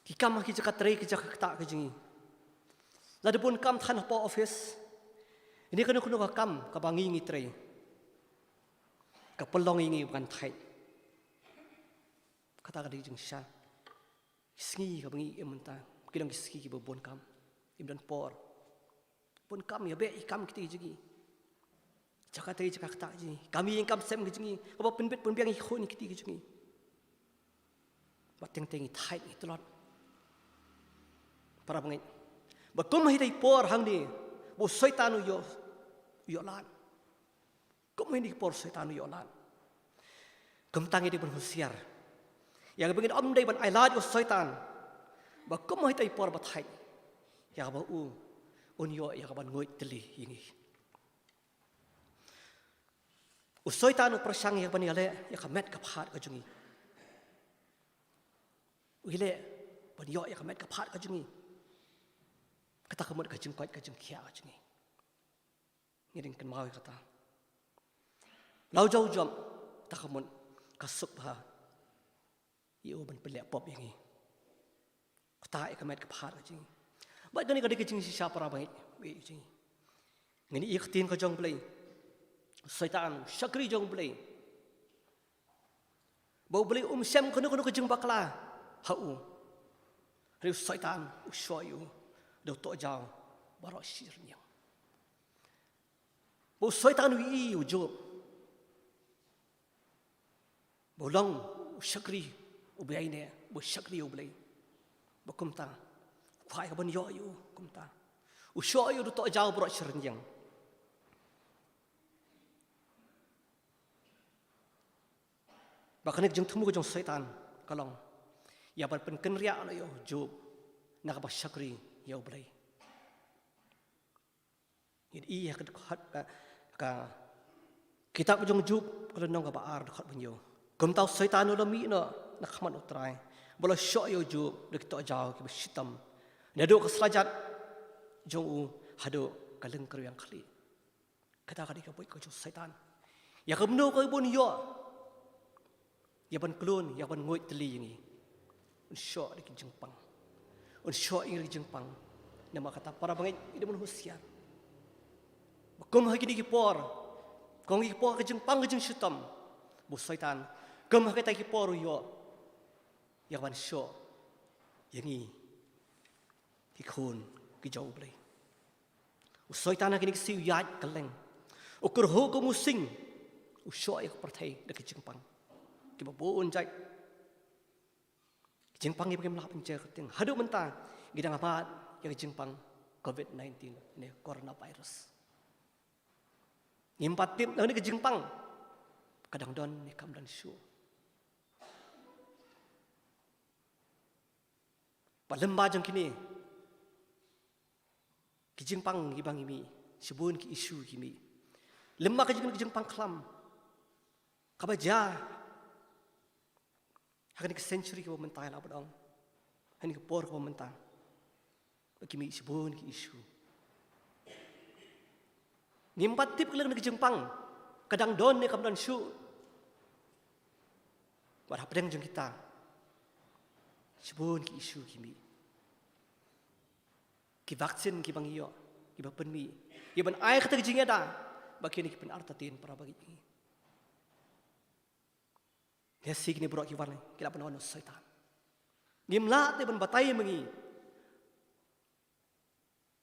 Ki kam ha ki jaka trei, ki jaka ktah ki jong ngi. Lada bun kam than hapoh office, ïa kano kano ka kam kaba ngi ngi trei, ka pynlong ïa ngi ban thait. Kata ka dei jingshisha. Ki sngi kaba ngi im mynta ki long ki sngi kiba bun kam. Im don por. Bun kam, ïa beh ïa ki kam ki kti ki jong ngi. Jaka tei jaka ktah ka jong ngi, kam ïing kam sem ka jong ngi, kaba pynbit pynbiang ïa ki khun ïa ki kti ka jong ngi. Ba teng teng ngi thait ngi tlot. Para bangeit, ba kum ha ita i por hangne ba u Soitan u ïoh, u ïoh lad. Kum ha ita i por u Soitan u ïoh lad. Kumta ngi dei ban husiar ïa kaba ngin ym dei ban ai lad ïa u Soitan, ba kum ha ita i por ba thait, ïa kaba u un ïoh ïa kaban nguid tylli ïa ngi. U Soitan u pyrshang ïa kaban ïaleh ïa ka met ka phad ka jong ngi. U ïaleh ban ïoh ïa ka met ka phad ka jong ngi. Kata ka mut ka jingkoit ka jingkhiah ka jong ngi. Ngi dang kynmaw ïa kata. La u jaw jop, kata ka mut ka suk bha ïa u ban pynleh pop ïa ngi. Kata ïa ka met ka phad ka jong ngi. Bad kane ka dei ka jingshisha, para bangeit, ba ïeit jong ngi. Ngin ïa ka ktien ka jong u Blei. U Soitan, u shakri jong u Blei, ba u Blei um shem kano kano ka jingbakla ha u. Hynrei u Soitan u shoh ïa u da u tohjaw baroh shi rynïeng. Ba u Soitan u ïohi ïa u Job ba u long u shakri uba ïaineh, ba u shakri ïa u Blei. Ba kumta u kwah ïa kaban ïoh ïa u, kumta u shoh ïa u da u tohjaw baroh shi rynïeng. Ba kane ka jingthmu ka jong u Soitan ka long ïa ban pynkynriah noh ïa u Job na kaba shakri ïa u Blei. Ngi ïohi ha ka dkhot, ka, ka kitab ka jong u Job, ka lynnong kaba ar, dkhot ba hynñiew. Kumta u Soitan u la mih noh na khmat u Trai, ba u la shoh ïa u Job da ki tohjaw kiba shitom, naduh ka slajat jong u haduh ka lyngkyrwiang khlieh. Kata ka dei ka buit ka jong u Soitan. Ïa kumno ka bun ïoh ïa ban klun, ïa ban nguid tylli ïa ngi. Un shoh da ki jingpang. Un shoh ïa ngi da ki jingpang. Namar kata, para bangeit, ngi dei ban husiar. Ba kum ha kine ki por, kum ha kine ki por ka jingpang ka jingshitom, ba u Soitan kum ha kita ki por u ïoh ïa ban shoh ïa ngi ki khun ki jong u Blei. U Soitan ha kine ki sngi u ïaid kylleng, u kyrhuh kum u sing, u shoh ïa ka pyrthei da ki jingpang kiba bun jait. Ki jingpang kiba ngim lah ban jer kyrteng. Haduh mynta ngi dang mad ïa ka jingpang covid nineteen ne coronavirus. Ngim pat tip lane ka jingpang ka dang don ne kam don shuh. Bad lem bad jong kine ki jingpang kiba ngi mih, shibun ki issue ki mih. Lem bad ka jing, ki jingpang khlam kaba jia ha kane ka century kaba mynta, la ba dang, ha kane ka por kaba mynta, ba ki mih shibun ki issue. Ngim pat tip kylliang na ka jingpang ka dang don ne kam don shuh. Bad hapdeng jong kita shibun ki issue ki mih. Ki vaccine kiba ngi ïoh, kiba pynmih ïa ban ai kata ka jingïada, ba kine ki pynartatien, para bangeit, ïa ngi. Hynrei kine baroh ki wan, ki lah ban wan na u Soitan. Ngim lah te ban batai ma ngi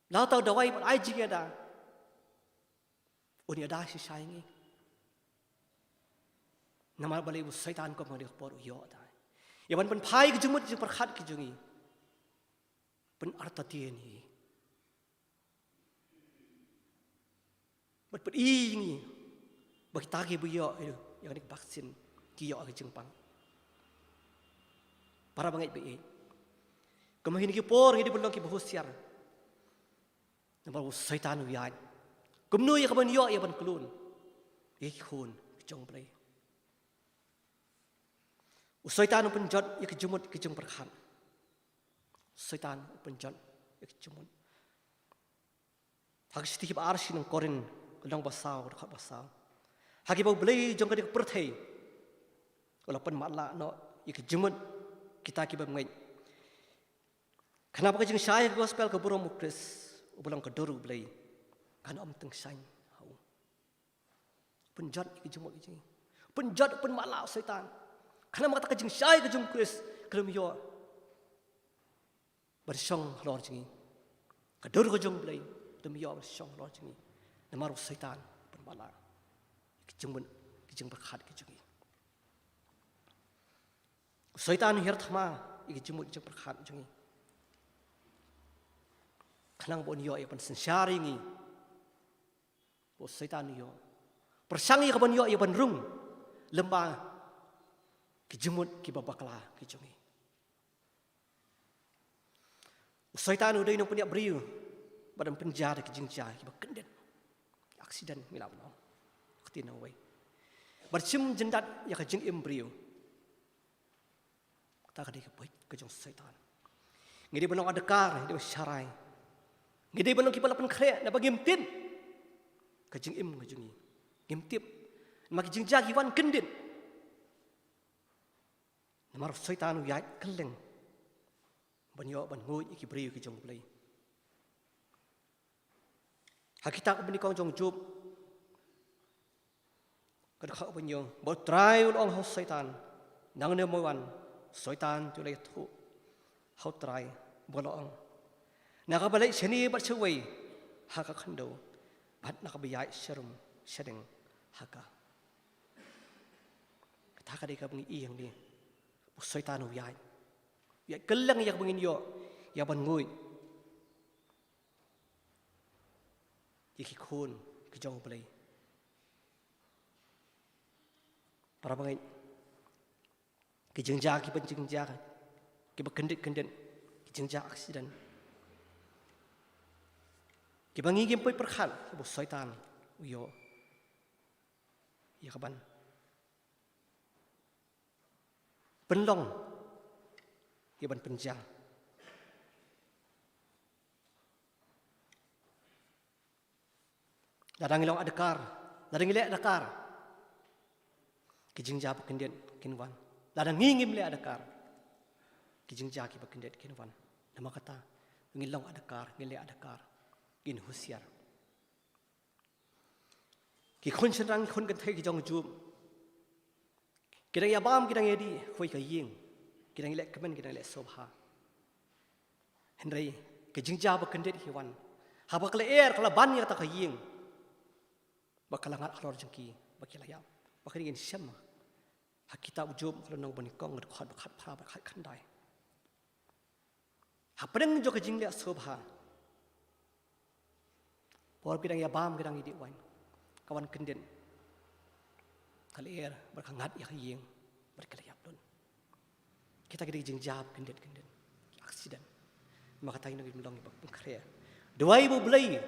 la uta u dawai ban ai jingïada un ïada shisha ïa ngi. Namar balei? U Soitan kum ha kane ka por u ïoh da ïa ban pynphai ka jingmut jingpyrkhat ka jong ngi, pynartatien ïa ngi. Bad pyni ïa ngi ba kita kiba ïoh ïa kane ka vaccine ki ïoh ka jingpang. Para bangeit ba ïeit, kum ha kine ki por ngi dei ban long kiba husiar. Namar u Soitan u ïaid kumno ïa kaban ïoh ïa ban klun ïa ki khun ki jong u Blei. U Soitan u pynjot ïa ka jingmut ka jingpyrkhat. U Soitan u pynjot ïa ka jingmut. Ha ka shithi ba ar sha ki nong Korinth, ka lynnong ba saw, dkhot ba saw, ha kiba u blei jong kane ka pyrthei u la pynmatlah noh ïa ka jingmut kita kiba ngeit. Khnang ba ka jingshai ka gospel kaba burom u Khrist uba long ka dur u Blei kan ym tyngshaiñ ha u. Pynjot ïa ka jingmut ka jingim. Pynjot, pynmatlah u Soitan. Khnang ba kata ka jingshai ka jong u Khrist kan ym ïoh ban shong halor jong ngi. Ka dur ka jong u Blei kan ym ïoh ban shong halor jong ngi. Namar u Soitan pynmatlah. jingmut ki jingpyrkhat ki jong ngi. U Soitan u hiar thma ïa ki jingmut ki jingpyrkhat jong ngi. Khnang ba un ïoh ïa ban synshar ïa ngi. Ba u Soitan u ïoh pyrshang ïa ka ban ïoh ïa ban rung lem bad ki jingmut kiba bakla ki jong ngi. U Soitan u dei u nongpynïap briew bad un pynjah da ki jingjia kiba kyndit. Accident ngi lah ban ong. Ka ktien nongwei. Bad shim jyndat ïa ka jingim briew. Kata ka dei ka buit ka jong u Soitan. Ngi dei ban long adkar, ngi dei ban sharai. Ngi dei ban long kiba la pynkhreh, naba ngim tip ka jingim ka jong ngi. Ngim tip. Namar ki jingjia ki wan kyndit. Namar u Soitan u ïaid kylleng ban ïoh ban nguid ïa ki briew ki jong U Blei. Ha kitab kaba nyngkong jong u Job, ka dkhot kaba hynñiew, ba U Trai u la ong ha u Soitan, nangne mo wan? U Soitan te u la ïathuh ha U Trai, ba u la ong, na kaba leit shane bad shawei ha ka khyndew, bad na kaba ïaid sharum shading ha ka. Kata ka dei kaba ngi ïohi hangne. U Soitan u ïaid. U ïaid kylleng ïa kaba ngin ïoh ïa ban nguid ïa ki khun ki jong U Blei. Para bangeit, ki jingjia kiba jingjia kiba kyndit kyndit, ki jingjia accident kiba ngi ngim poi pyrkhat, ba u Soitan u ïoh ïa ka ban pynlong ïa ban pynjia. Lada ngi long adkar, lada ngi leh adkar, ki jingjia ba kyndit kin wan. Lada ngi ngim leh adkar, ki jingjia kiba kyndit kin wan. Namar kata, ngin long adkar, ngin leh adkar, ngin husiar. Ki khun shynrang, ki khun kynthei ki jong u Job, ki dang ïa bam, ki dang ïa dih ha kawei ka ïing, ki dang ïa leh kmen, ki dang ïa leh sngewbha. Hynrei ka jingjia ba kyndit ka wan haba ka lyer ka la ban ïa kata ka ïing, ba ka la ngat halor jong ki, ba ki la ïap. Ba kane ngin shem ha kitab u Job, ka lynnong ba nyngkong, ka dkhot ba khatphra bad khatkhyndai. Hapdeng jong ka jingleh sngewbha, por ki dang ïa bam, ki dang ïa dih waiñ, ka wan kyndit ka lyer, bad ka ngat ïa ka ïing, bad ka la ïap lut. Kita ki dei ki jingjia ba kyndit kyndit, accident. Namar kata ngi long kiba pynkhreh. Duwai ba U Blei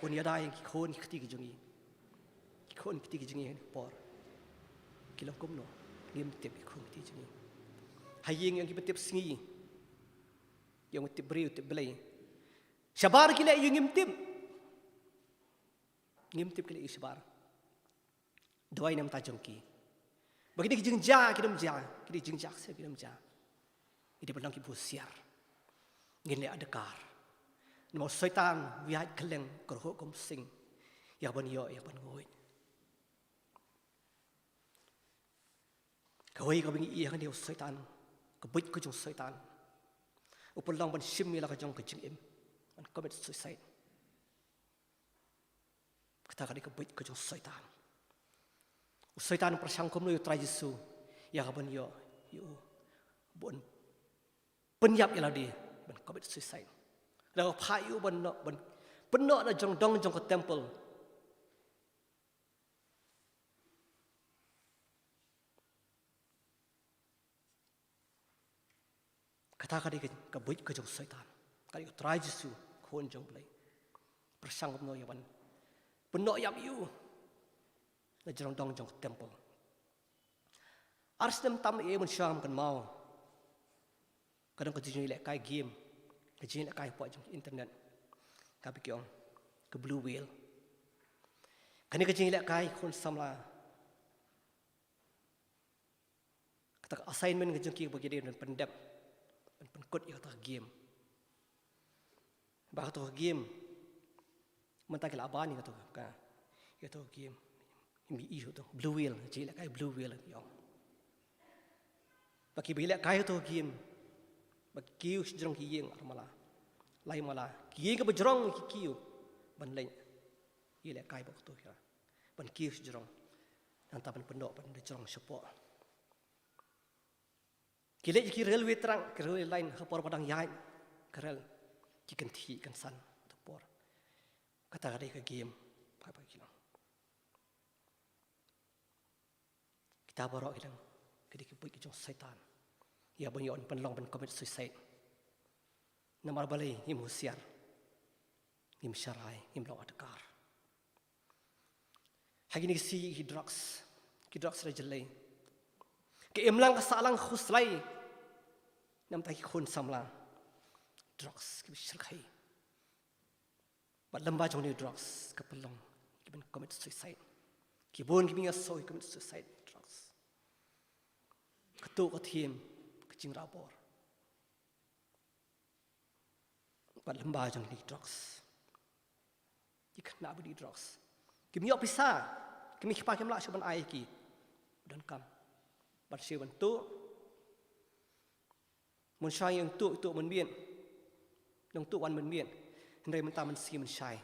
un ïada ïa ki khun ki kti ki jong ngi. Ki khun ki kti ki jong ngi ha kane ka por ki long kumno, ngim tip, ki khun ki kti ki jong ngi. Ha ïing ïa kiba tip sngi, ïa kiba tip briew, tip Blei. Shabar ki leh aïu ngim tip. Ngim tip ki leh aïu shabar. Duwai na ka bynta jong ki. Ba kine ki jingjia kin ym jia, kine ki jingjia accident kin ym jia. Ngi dei ban long kiba husiar. Ngin leh adkar. Namar u Soitan u ïaid kylleng, ka rhuh kum sing, ïa ban ïoh, ïa ban nguid. Kawei kaba ngi ïohi hangne, u Soitan, ka buit ka jong u Soitan, u pynlong ban shim ïa la ka jong ka jingim, ban commit suicide. Kata ka dei ka buit ka jong u Soitan. U Soitan u pyrshang kumno ïa u Trai Jisu, ïa ka ban ïoh ïa u, ban pynïap ïa lade, ban commit suicide. La ka phah ïa u ban noh, ban pynnoh na jrong dong jong ka temple. Kata ka dei ka, ka buit ka jong u Soitan. Ka dei u Trai Jisu, Khun jong U Blei, pyrshang kumno ïa ban pynnoh ïap ïa u na jrong dong jong ka temple. Ar snem tam eh, mynshuwa ngam kynmaw, ka don ka jingïalehkai game, ka jingïalehkai hapoh jong internet, kaba ki ong ka Blue Whale. Kane ka jingïalehkai, khun samla, kata ka assignment ka jong ki ba ki dei ban pyndep, ban pynkut ïa kata ka game. Ba kata ka game, mynta ki la ban ïa kata ka, ïa kata ka game, ïa kata ka Blue Whale, jingïalehkai Blue Whale ki ong. Ba kiba ïalehkai kata ka game, ba ki kiew shajrong ki ïing ar mala, lai mala, ki ïing kaba jrong ki kiew ban leit ïalehkai bad kato ka, ban kiew shajrong. Nangta ban pyndoh ban da jrong shapoh. Ki leit ki railway track, ki railway line, ha por ba dang ïaid ka rel, ki kynthih kynsan, ha por. Kata ka dei ka game, bha bha ki long. Kita baroh ki long, ki dei ki buit ki jong Soitan. Ïa ban ïoh ban pynlong ban commit suicide. Namar balei? Ngim husiar, ngim sharai, ngim long adkar. Ha kine ki sngi ki drugs, ki drugs re jyllei. Ki imlang ka sahlang khuslai. Namar ki khun samla. Drugs ki ba shyrkhei. Bad lyngba jong ki drugs ka pynlong ki ban commit suicide. Ki bun ki ba ïa soi commit suicide drugs. Ka tuh ka thiem ka jingrah bor. Bad lyngba jong ki drugs. Ki khynnah ba die drugs. Kim ïoh pisa. Ki mei ki pa kim lah shuh ban ai ki. Donkam. Bad shu ban tuh. Mynshwa ïa tuh, tuh mynmiet. Nang tuh wan mynmiet. Hynrei mynta mynsiem mynshai.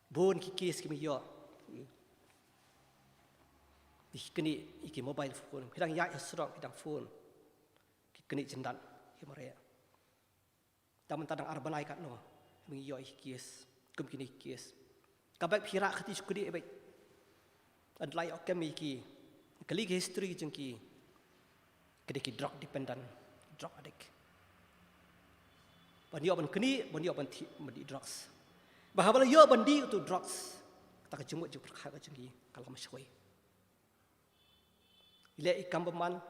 Bun ki case ki mei ïoh. Ki knieh ïa ki mobile phone. Ki dang ïaid ha surok ki dang phone. Ki knieh jyndat ki mareh. Te mynta dang ar bnai katno. Mei ïoh ïa ki case. Kum kine ki case. Ka bek phi rah kti shu knieh bek. Yn la ïoh kem ïa ki. Kylli ki history jong ki. Ki dei ki drug dependent, drug addict. Ban ïoh ban knieh, ban ïoh ban thih, ban die drugs. Bad haba la ïoh ban die utu drugs, kata ka jingmut jingpyrkhat ka jong ki ka la mashawei. Leh i kam bymman,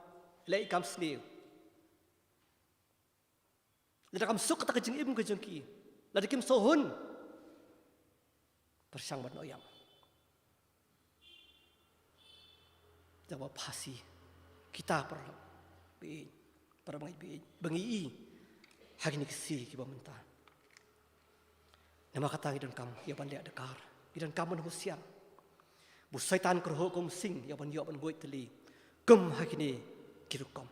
leh i kam sniew. Lada kam suk kata ka jingim ka jong ki, lada kim sngewhun, pyrshang ban ïam. Te ba phasi kita para bangeit, para bangeit, bangeit, bangeit ha kine ki sngi kiba mynta. Namar kata ngi donkam ïa ban leh adkar, ngi donkam ban husiar. Ba u Soitan kyrhuh kum u sing ïa ban ïoh ban nguid tylli kum ha kine ki rukom.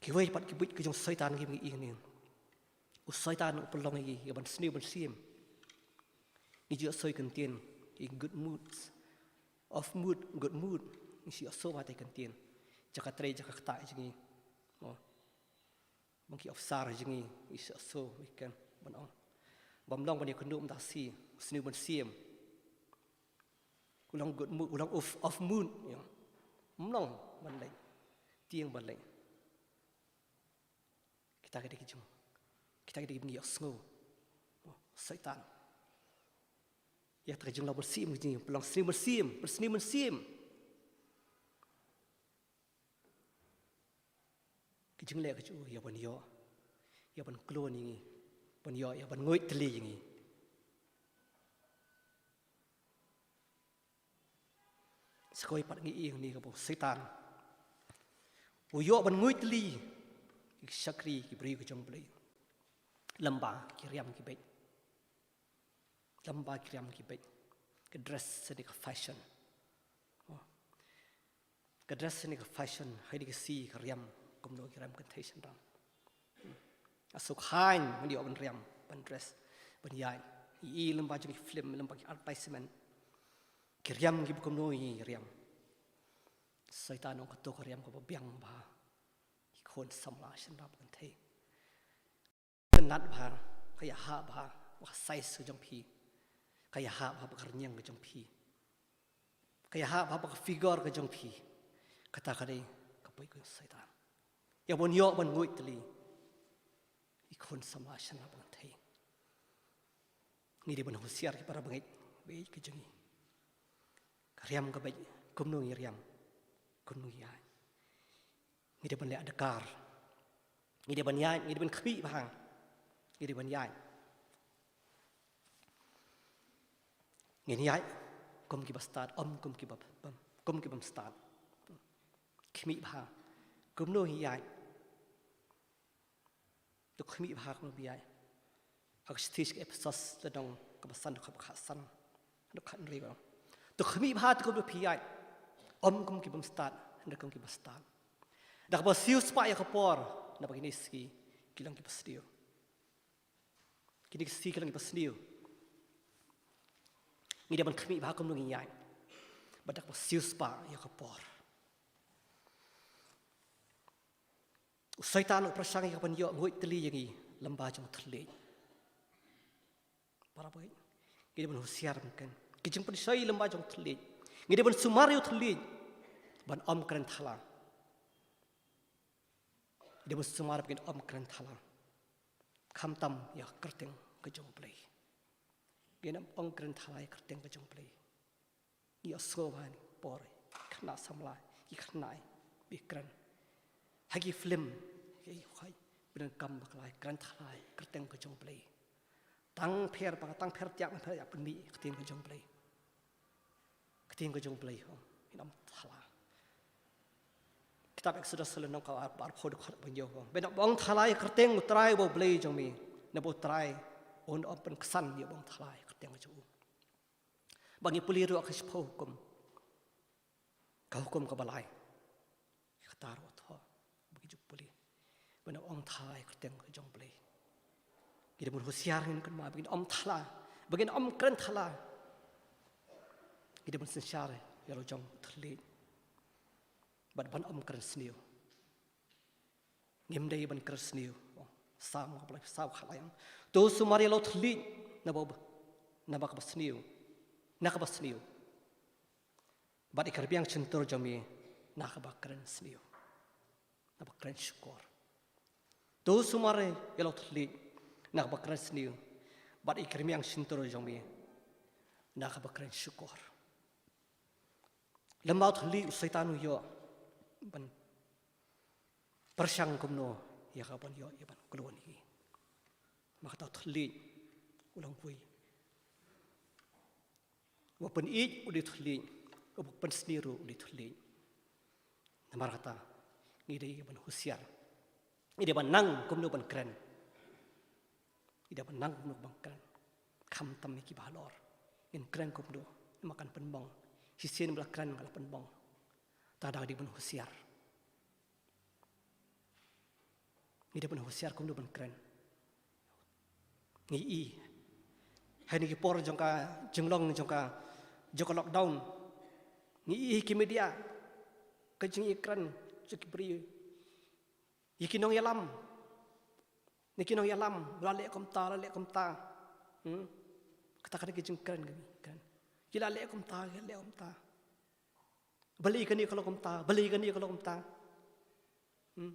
Kiwei pat ki buit ki jong u Soitan kiba ngi ïohi hangne. U Soitan u pynlong ïa ngi ïa ban sniew ban siem. Ngi ju ïohsngew kyntien, in good moods, off mood, good mood. Ngi ju ïohsngew bha te kyntien. Jaka trei jaka ktah jong ngi. Mo. Bad ki officer jong ngi, ngi ju ïohsngew weekend ban ong. Bym long ban ïakynduh mynta shi, sniew ban siem. U long good mood, u long off, off mood, ïa. Ym long ban leit. Tieng ban leit. Kita ki dei ki jong, kita ki dei ki ba ngi ïohsngew. Oh, Soitan. Ïa kata ka jinglong mynsiem ka jong ngi, pynlong sniew mynsiem, pynlong sniew mynsiem. Ka jingleh ka jong u ïa ban ïoh, ïa ban kloi ïa ngi, ban ïoh, ïa ban nguid tylli ïa ngi. Sa kawei pat ngi ïohi hangne kaba u Soitan u ïoh ban nguid tylli ïa ki shakri ki briew ki jong U Blei. Lyngba ki riam ki beit. Lyngba ki riam ki beit. Ka dress sa dei ka fashion. Oh. Ka dress sa dei ka fashion, ha kine ki sngi ka riam, kumno ki riam kynthei shynrang. Nga sngewkhlaiñ ban ïoh ban riam, ban dress, ban ïaid. Ngi i lyngba jong ki film, lyngba ki advertisement. Ki riam kiba kumno ngi riam. Soitan u ong kato ka riam kaba biang bha. Ki khun samla shynrang bad kynthei. Ka nat bha, ka ïahap bha, bad ka size ka jong phi. Ka ïahap bha, bad ka rynïeng ka jong phi. Ka ïahap bha, bad ka figure ka jong phi. Kata ka dei ka buit ka jong u Soitan. Ïa ban ïoh ban nguid tylli. Ki khun samla shynrang bad kynthei. Ngi dei ban husiar ki para bangeit, bangeit ka jong ngi. Ka riam ka beit, kumno ngi riam, kumno ngi ïaid. Ngi dei ban leh adkar. Ngi dei ban ïaid, ngi dei ban khmih bha. Ngi dei ban ïaid. Ngin ïaid kum kiba stad, ym kum kiba, bym, kum kibym stad. Khmih bha. Kumno ngi ïaid. To khmih bha kumno phi ïaid. Ha ka shithi sha ki Ephesos lynnong kaba san dkhot ba khatsan. Dkhot hynriew. To khmih bha te kumno phi ïaid. Ym kum kibym stad, hynrei kum kiba stad. Da kaba siew spah ïa ka por, naba kine ki sngi ki long kiba sniew. Ïa kine ki sngi ki long kiba sniew. Ngi dei ban khmih bha kumno ngin ïaid bad da kaba siewspah ïa ka por. U Soitan u pyrshang ïa ka ban ïoh nguid tylli ïa ngi lyngba jong thylliej. Para bangeit, ngi dei ban husiar mynta. Ki jingpynshoi lyngba jong thylliej. Ngi dei ban sumar ïa u thylliej ban ym kren thala. Ngi dei ban sumar ba ngin ym kren thala. Khamtam ïa ka kyrteng ka jong U Blei. Ngin ym ong kren thala ïa ka kyrteng ka jong U Blei. Ngi ïohsngew ha kine ki por, khynnah samla, ki khynnah, ki kren. Ha ki film, ki khoi, pyndonkam bakla, kren thala ïa ka kyrteng ka jong U Blei. Tang pher ba, tang pher tiak, pher tiak pynmih ïa ka ktien ka jong U Blei. Ka ktien ka jong U Blei, oh, ngin ym thala. Kitab Exodus lynnong kaba ar, arphew dkhot ba hynñiew, oh. Ba ngin ym ong thala ïa ka kyrteng U Trai uba U Blei jong me, naba U Trai un ym pynksan ïa u ba ong thala ïa ka kyrteng ka jong u. Ba ngi pule ruh ha ka shiphew hukum. Ka hukum kaba lai. Ïa kata ruh thoh ba ngi ju pule. Ba ngin ym ong thala ïa ka kyrteng ka jong U Blei. Ngi dei ban husiar, ngin kynmaw ba ngin ym thala, ba ngin ym kren thala. Ngi dei ban synshar ïa la jong thylliej. Bad ban ym kren sniew. Ngim dei ban kren sniew. Salm kaba lai, Salm kaba lai. To sumar ïa la u thylliej na ba, na ba kaba sniew. Na kaba sniew. Bad ïa ka rmiang shyntur jong me na kaba kren sniew. Na ba kren shukor. To sumar ïa la u thylliej na kaba kren sniew. Bad ïa ka rmiang shyntur jong me na kaba kren shukor. Lem bad u thylliej u Soitan u ïoh ban pyrshang kumno ïa ka ban ïoh ïa ban kloi ïa ngi. Namar kata u thylliej u long uwei. Uba pynïeit u dei u thylliej, uba pynsniew ruh u dei u thylliej. Namar kata ngi dei ban husiar. Ngi dei ban nang kumno ban kren. Ngi dei ban nang kumno ban kren. Khamtam ïa kiba halor. Ngin kren kumno, namar kan pynbang. Shisien ba la kren ka la pynbang. Te da ngi dei ban husiar. Ngi dei ban husiar kumno ban kren. Ngi i ha kine ki por jong ka jinglong jong ka, jong ka lockdown. Ngi i ha ki media ka jingïakren jong ki briew. Ïa ki nongïalam. Ïa ki nongïalam, la leh kumta, la leh kumta. Hmm? Kata ka dei ka jingkren ka ngi kren. Ki la leh kumta, ki la leh kumta. Balei kane ka long kumta, balei kane ka long kumta. Hmm?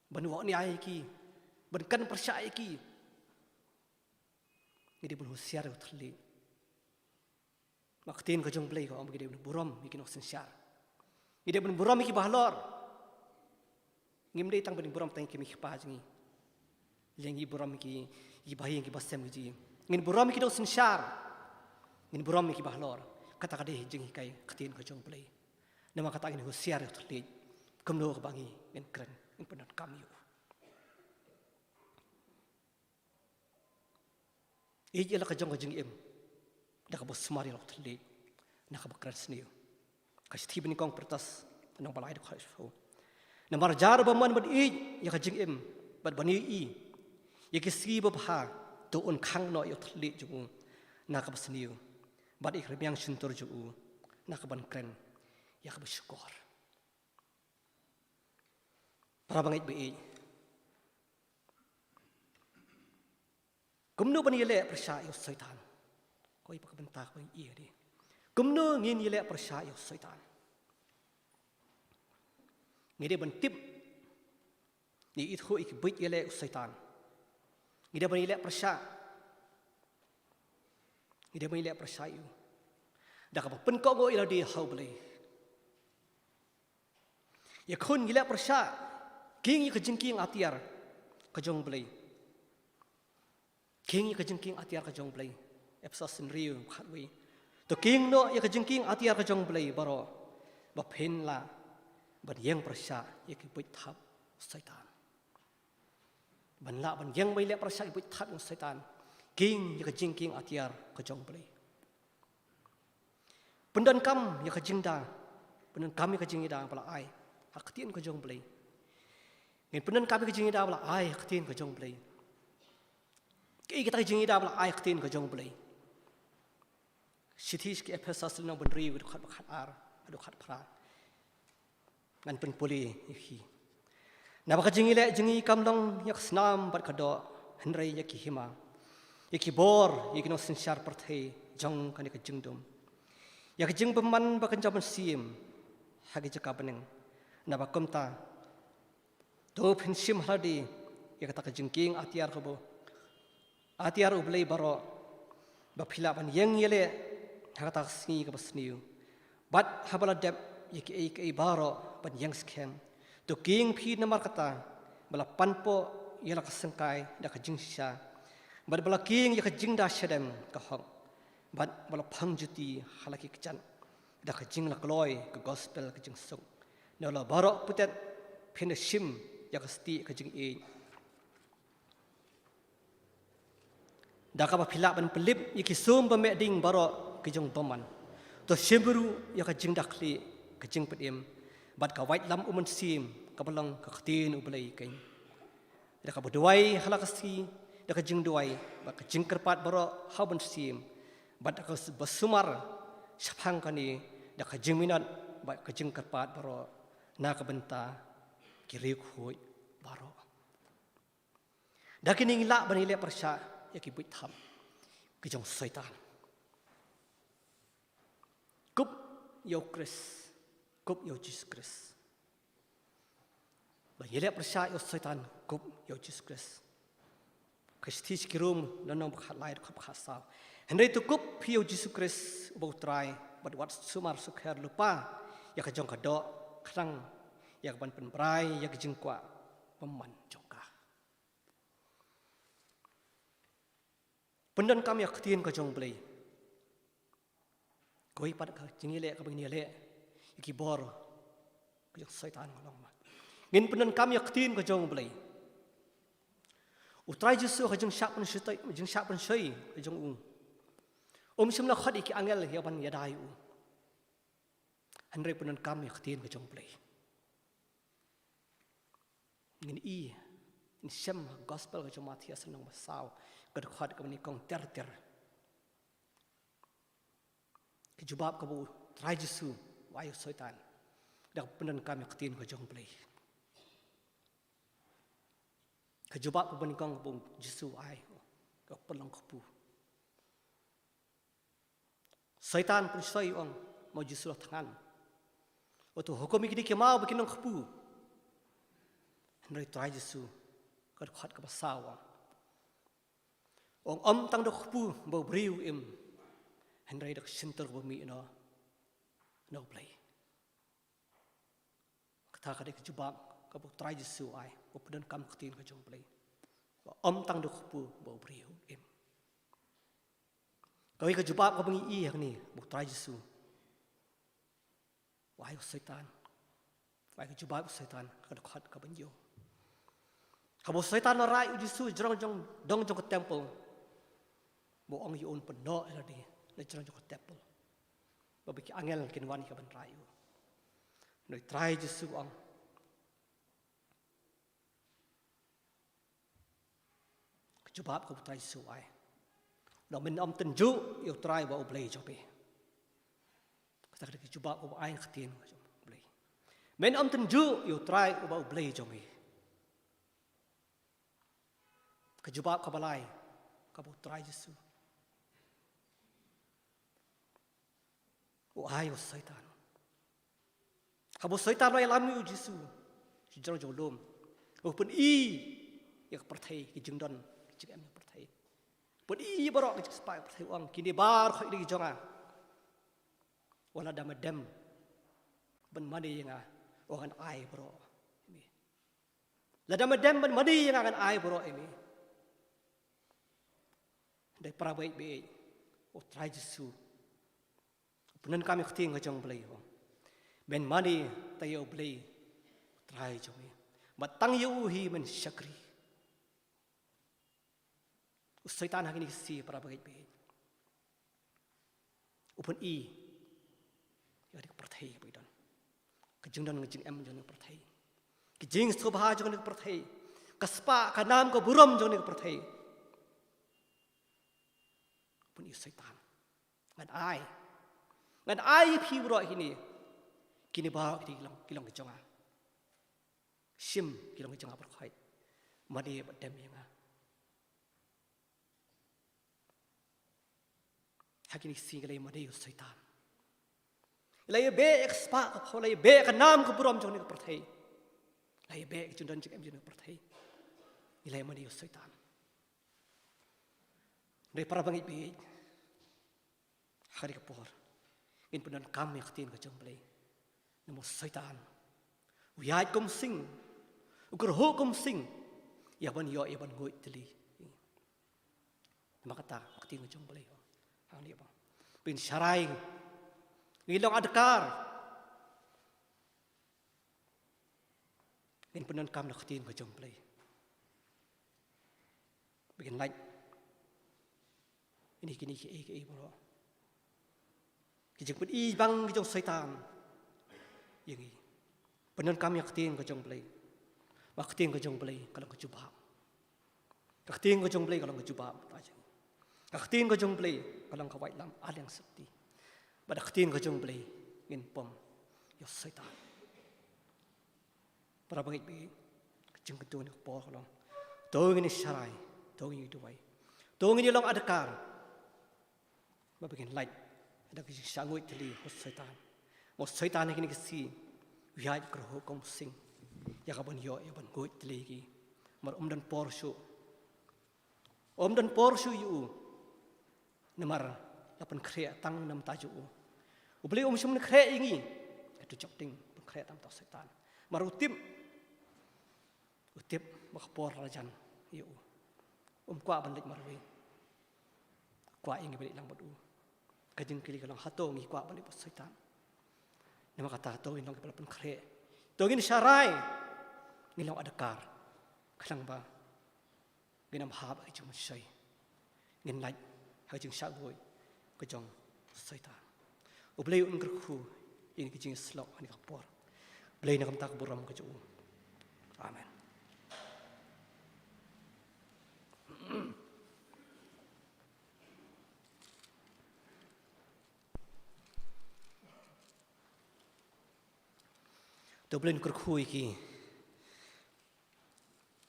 Ban wad nia ïa ki, ban kren pyrshah ïa ki. Ngi dei ban husiar ïa u thylliej. Namar ka ktien ka jong U Blei ka ong ba ngi dei ban burom ïa ki nongsynshar. Ngi dei ban burom ïa kiba halor. Ngim dei tang ban burom tang ïa ki mei ki pa jong ngi. Lei ngi burom ïa ki, ïa kiba ïing kiba sem ki jong ngi. Ngin burom ïa ki nongsynshar. Ngin burom ïa kiba halor. Kata ka dei jinghikai ka ktien ka jong U Blei. Namar kata ngin husiar ïa u thylliej. Kumno kaba ngi ngin kren, ngin pyndonkam ïa u. Ïeit ïa la ka jong ka jingim da kaba sumar ïa la u thylliej, na kaba kren sniew. Ka shithi ba nyngkong Petrus lynnong ba lai dkhot shiphew. Namar jar ba mon ban ïeit ïa ka jingim bad ban ïohi ïa ki sngi babha, to un khang noh ïa u thylliej jong u na kaba sniew, bad ïa ka rmiang shyntur jong u na kaban kren ïa kaba shukor. Para bangeit ba ïeit, kumno ban ïaleh pyrshah ïa u Soitan? Ko i pa ka bynta ba ïa di. Kumno ngin ïaleh pyrshah ïa u Soitan? Ngi dei ban tip, ngi ithuh ïa ki buit ïaleh u Soitan. Ngi dei ban ïaleh pyrshah. Ngi dei ban ïaleh pyrshah ïa u da kaba pynkohnguh ïa lade ha U Blei. Ïakhun ngi leh pyrshah, kieng ïa ka jingkieng atiar ka jong U Blei. Kieng ïa ka jingkieng atiar ka jong U Blei. Ephesos hynriew khatwei. To kieng noh ïa ka jingkieng atiar ka jong U Blei baroh, ba phin lah ban ïeng pyrshah ïa ki buit thap u Soitan. Ban lah ban ïeng ban leh pyrshah ïa ki buit thap u Soitan. Kieng ïa ka jingkieng atiar ka jong U Blei. Pyndonkam ïa ka jingda, pyndonkam ïa ka jingïada ba la ai ha ka ktien ka jong U Blei. Ngin pyndonkam ïa ka jingïada ba la ai ha ka ktien ka jong U Blei. Kaei kata ka jingïada ba la ai ktien ka jong U Blei? Shithi sha ki Ephesos lynnong ba hynriew, ka dkhot ba khat ar, ka dkhot phra. Ngan pynpule ïa phi. Naba ka jingïaleh jong ngi kam long ïa ka snam bad ka doh, hynrei ïa ki hima, ïa ki bor, ïa ki nongsynshar pyrthei jong kane ka jingdum, ïa ka jingbymman ba kynja mynsiem ha ki jaka bneng. Naba kumta, to phin shim ha lade ïa kata ka jingkieng atiar kaba atiar U Blei baroh, ba phi lah ban ïeng ïaleh ha kata ka sngi kaba sniew. Bad haba la dep ïa kiei kiei baroh ban ïeng skhem, to kieng phi namar kata ba la panpoh ïa la ka syngkai da ka jingshisha, bad ba la kieng ïa ka jingda shadem ka hok, bad ba la phong juti ha la ki kjat da ka jinglakloi ka gospel ka jingsuk. Na la baroh putet phin da shim ïa ka stieh ka jingïeit, da kaba phi lah ban pynlip ïa ki sum ba meh ding baroh ki jong bymman. To shim ruh ïa ka jingda khlieh ka jingpynim bad ka waitlam U Mynsiem kaba long ka ktien U Blei keiñ, da kaba duwai ha la ka sngi da ka jingduwai bad ka jingkyrpad baroh ha U Mynsiem, bad da kaba sumar shaphang kane da ka jingminot bad ka jingkyrpad baroh na ka bynta ki riewkhuid baroh. Da kine ngi lah ban ïaleh pyrshah ïa ki buit thap ki jong u Soitan. Kup ïa u Khrist, kup ïa u Jisu Khrist. Ban ïaleh pyrshah ïa u Soitan, kup ïa u Jisu Khrist. Ka shithi sha ki Rom lynnong ba khatlai, dkhot ba khatsaw. Hynrei to kup phi ïa u Jisu Khrist uba u Trai, bad wat sumar sukher lypa ïa ka jong ka doh, khnang ïa kaban pynbrai ïa ka jingkwah bymman jong ka. Pyndonkam ïa ka ktien ka jong U Blei. Kawei pat ka jingïaleh kaba ngin ïaleh ïa ki bor ka jong u Soitan ka long ba ngin pyndonkam ïa ka ktien ka jong U Blei. U Trai Jisu ha ka jingshah pynshoi, jingshah pynshoi ka jong u, um shym la khot ïa ki angel ïa ban ïada ïa u. Hynrei pyndonkam ïa ka ktien ka jong U Blei. Ngin ïohi, ngin shem ha ka gospel ka jong u Mathaios lynnong ba saw, ka dkhot kaba nyngkong ter ter. Ka jubab kaba u Trai Jisu u ai ïa u Soitan da kaba pyndonkam ïa ka ktien ka jong U Blei. Ka jubab kaba nyngkong kaba u Jisu u ai, ka pynlong kpu. Soitan u pynshoi, u ong, ma u Jisu u la thngan, u ong to hukum ïa kine ki maw ba kin long kpu. Hynrei u Trai Jisu, ka dkhot kaba saw u ong, u ong ym tang da ka kpu ba u briew u im, hynrei da ka shyntur kaba mih na, na U Blei. Kata ka dei ka jubab kaba u Trai Jisu u ai, u pyndonkam ka ktien ka jong U Blei. Ba ym tang da ka kpu ba u briew u im. Kawei ka jubab kaba ngi ïohi hangne ba u Trai Jisu u ai ïa u Soitan, u ai ka jubab ïa u Soitan ha ka dkhot kaba hynñiew. Haba u Soitan u la rai ïa u Jisu jrong jong, dong jong ka temple, ba u ong ïa u un pynnoh ïa lade na jrong jong ka temple, ba, ba ki angel kin wan ïa ka ban rai ïa u. Hynrei u Trai Jisu u ong, ka jubab kaba u Trai Jisu u ai, u ong men ym tynjuh ïa u Trai uba u Blei jong me. Kata ka dei ka jubab kaba ai na ka ktien ka jong U Blei. Men ym tynjuh ïa u Trai uba u Blei jong me. Ka jubab kaba lai kaba u Trai Jisu u ai ïa u Soitan. Haba u Soitan u la ïalam ïa u Jisu sha jrong jong u lum, u pyni ïa ka pyrthei, ki jingdon ki jingem jong ka pyrthei. U pyni baroh ki jingspah ka pyrthei, u ong kine baroh ki dei ki jong nga. Wat lada me dem ban mane ïa nga, u ong ngan ai baroh ïa me. Lada me dem ban mane ïa nga ngan ai baroh ïa me. Hynrei para bangeit, u Trai Jisu u pyndonkam ïa ka ktien ka jong U Blei, u ong men mane te ïa U Blei U Trai jong me, bad tang ïa u hi men shakri. U Soitan ha kine ki sngi, para bangeit, u pyni ïa ka pyrthei ba i don, ka jingdon ka jingem jong ka pyrthei, ka jingsngewbha jong ka pyrthei, ka spah ka nam ka burom jong ka pyrthei. ïa u Soitan. Ngan ai, ngan ai ïa phi baroh kine, kine baroh kine ki long, ki long ki jong nga. Shim ki long ki jong nga baroh khoit. Mane bad dem ïa nga. Ha kine ki sngi ngi la ïa mane ïa u Soitan. Ngi la ïa beh ïa ka spah ka phew, la ïa beh ïa ka nam ka burom jong kane ka pyrthei. La ïa beh ïa ka jingdon jingem jong kane ka pyrthei. Ngi la ïa mane ïa u Soitan. Hynrei para bangeit baieit, ha kane ka por ngin pyndonkam ïa ka ktien ka jong U Blei. Namar u Soitan u ïaid kum u sing, u kyrhuh kum u sing, ïa ban ïoh, ïa ban nguid tylli. Namar kata ka ktien ka jong U Blei, hangne ba ngin sharai, ngin long adkar, ngin pyndonkam ïa ka ktien ka jong U Blei. Ba ngin lait ïa kine kiei kiei baroh, ki jingpyni bang ki jong u Soitan ïa ngi. Pyndonkam ïa ka ktien ka jong U Blei. Ba ka ktien ka jong U Blei ka long ka jubab. Ka ktien ka jong U Blei ka long ka jubab mynta jong ngi. Ka ktien ka jong U Blei ka long ka waitlam arliang safti. Bad ka ktien ka jong U Blei ngin pom ïa u Soitan. Para bangeit baieit, ka jingkyntu ha kane ka por ka long, to ngin ïa sharai, to ngin ïa duwai, to ngin ïa long adkar, ba ngin lait da ka jingshah nguid tylli ha u Soitan. Namar u Soitan ha kine ki sngi u ïaid kyrhuh kum u sing, ïa kaban ïoh, ïa ban nguid tylli ïa ki. Namar um don por shuh, um don por shuh ïa u. Namar la pynkhreh tang na ka bynta jong u. U Blei um shym pynkhreh ïa ngi. Hato jop ding, pynkhreh tang na ka bynta u Soitan. Namar u tip, u tip ba ka por la jan ïa u. Um kwah ban leit marwei. Kwah ïa ngi ban leit lang bad u. Ka jingkylli ka long, hato ngi kwah ban leit bad u Soitan? Namar kata to ngin long kiba la pynkhreh, to ngin sharai, ngin long adkar, khnang ba ngin ym hap ha ka jingmynshoi, ngin lait ha ka jingshah nguid ka jong u Soitan. U Blei un kyrkhu ïa ngi ha ka jingïasyllok ha kane ka por. Blei na ka bynta ka burom ka jong u. Amen. To Blei un kyrkhu ïa ki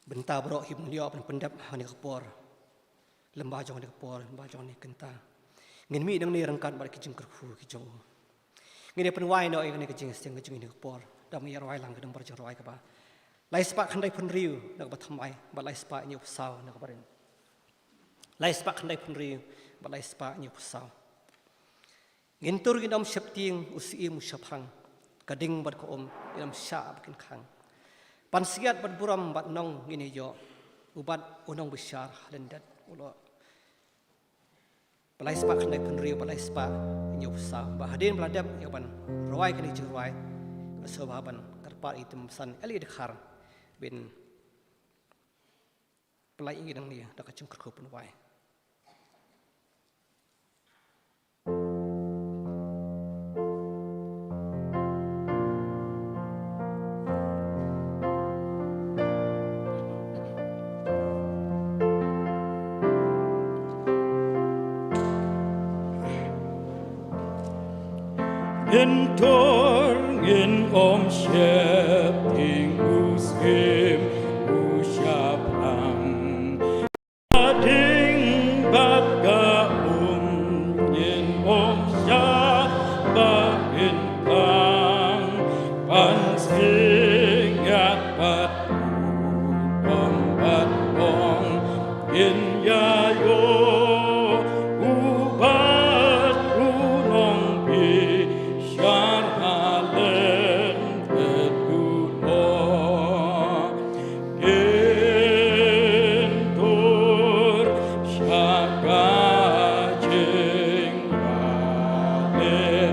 bynta baroh kiba ngi la ïoh ban pyndep ha kane ka por. Lem bad jong kane ka por, lem bad jong kane ka kynta, ngin mih nangne ryngkat bad ki jingkyrkhu ki jong u. Ngin ïa pynwai noh ïa kane ka jingïaseng ka jong ngi ha kane ka por. Da ngi ïa rwai lang ka number jingrwai kaba lai spah khyndai phew hynriew na kaba thymmai, bad lai spah hynñiew phew saw na kaba rim. Lai spah khyndai phew hynriew bad lai spah hynñiew phew saw. Ngin tur ngin ym sheptieng, u syiem u shaphrang, ka ding bad ka um ngin ym shah ba kin khang. Pansngiat bad burom bad nong ngin ïa ïoh, u bat u nongbishar ha lyndet u loh. Ba lai spah khyndai phew hynriew, ba lai spah hynñiew phew saw. Ba hadien ba la dep ïa ban rwai kane ka jingrwai, nga sngewbha ban kyrpad ïa i Tymmen Basan Eli Dkhar ban pynlait ïa ngi nangne da ka jingkyrkhu pynwai. Ngin tur ngin ym sheptieng, u syiem u shaphrang, ka ding bad ka um ngin ym shah ba kin khang. Pansngiat bad burom bad nong ngin ïa ïoh, u bat u nongbishar ha lyndet u loh. Ngin tur sha ka jingïaleh.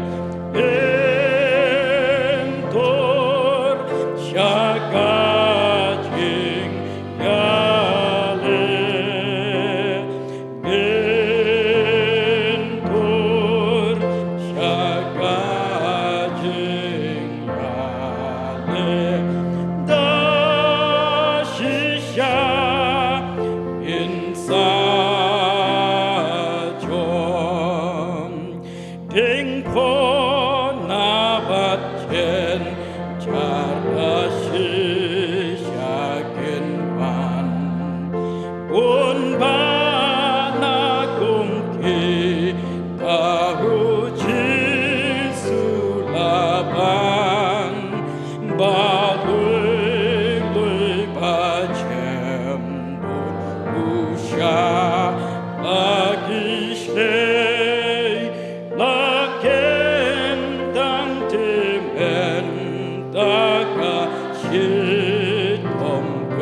Ngin tur sha ka jingïaleh.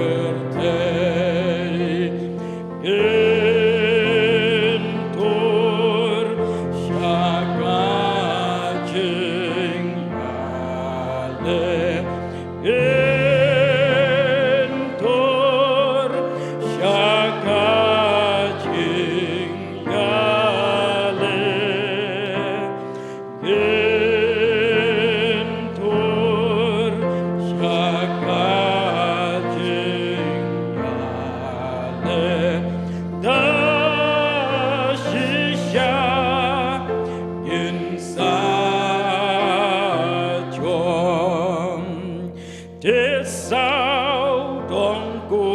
Pyrthei kin tur sha ka jingïaleh, kin tur sha ka jingïaleh. Kin tur sha ka jingïaleh, da shisha kin sa jom. Te saw dong ku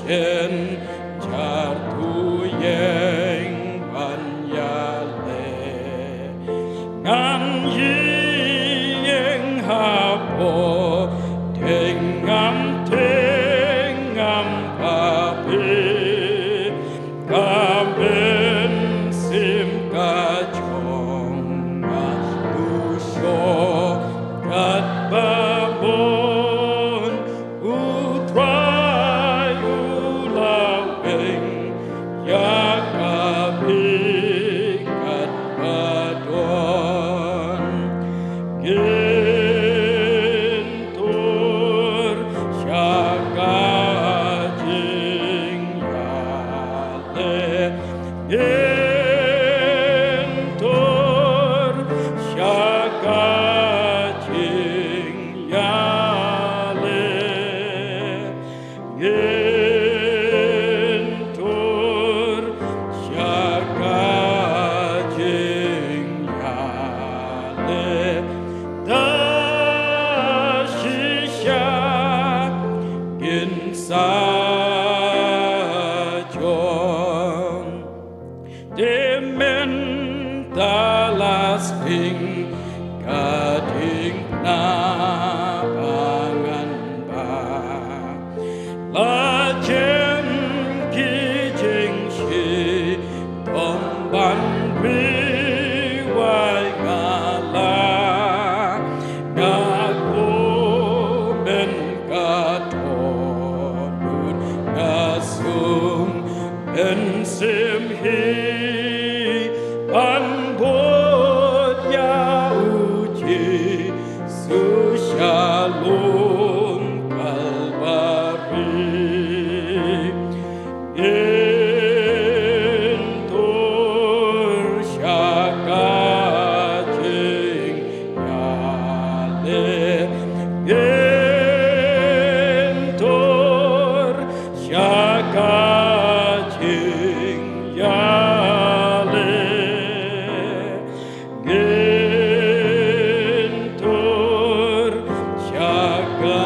jynjar tu ïeng ban ïaleh. Ngan ïeng hapoh, te ngam, te ngam pap hi. Ka mynsiem ka jong nga, u shoh katba bun. U Trai u la weng ïa ka bri katba don. Kin tur sha ka jingïaleh, kin tur sha ka jingïaleh. Kin tur sha ka jingïaleh, da shisha kin sa jom. Te mynta la sdang ka diengphna ba ngan bam. La jem ki jingshitom ban ri wai, nga la, nga kmen ka thong lut, nga sung mynsiem hi ban bud ïa u Jisu sha lum Kalbari. Kin tur sha ka jingïaleh, kin tur sha ka jingïaleh. Kin tur sha ka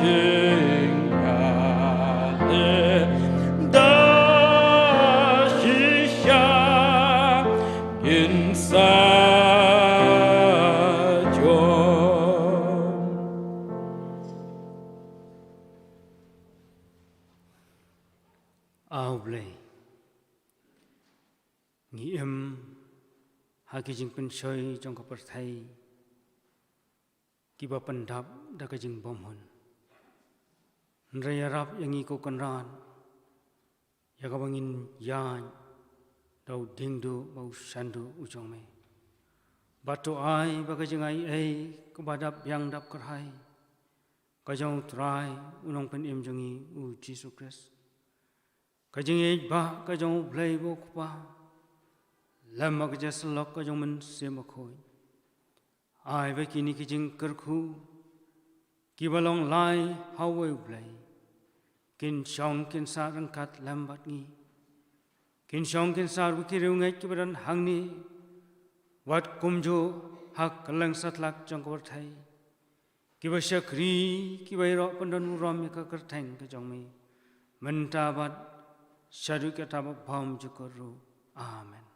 jingïaleh, da shisha kin sa jom. A Blei, ngi im ha ki jingpynshoi jong ka pyrthei kiba pyndap da ka jingbymhun. Hynrei ïarap ïa ngi ko Kynrad, ïa kaba ngin ïaid da u diengduh bad u shanduh u jong me. Bad to ai ba ka jingai ei kaba dap biang dap kyrhai ka jong u Trai u Nongpynim jong ngi u Jisu Khrist, ka jingïeit ba ka jong u Blei ba u Kpa, lem bad ka jingïasyllok ka jong u Mynsiem Bakhuid, ai ba kine ki jingkyrkhu kiba long lai ha uwei u Blei kin shong kin sah ryngkat lem bad ngi. Kin shong kin sah ruh ki riewngeit kiba don hangne, wat kumjuh ha kylleng satlak jong ka pyrthei, kiba shakri, kiba ïaroh pyndon burom ïa ka kyrteng ka jong me mynta bad shaduh katta bymjukut ruh. Amen.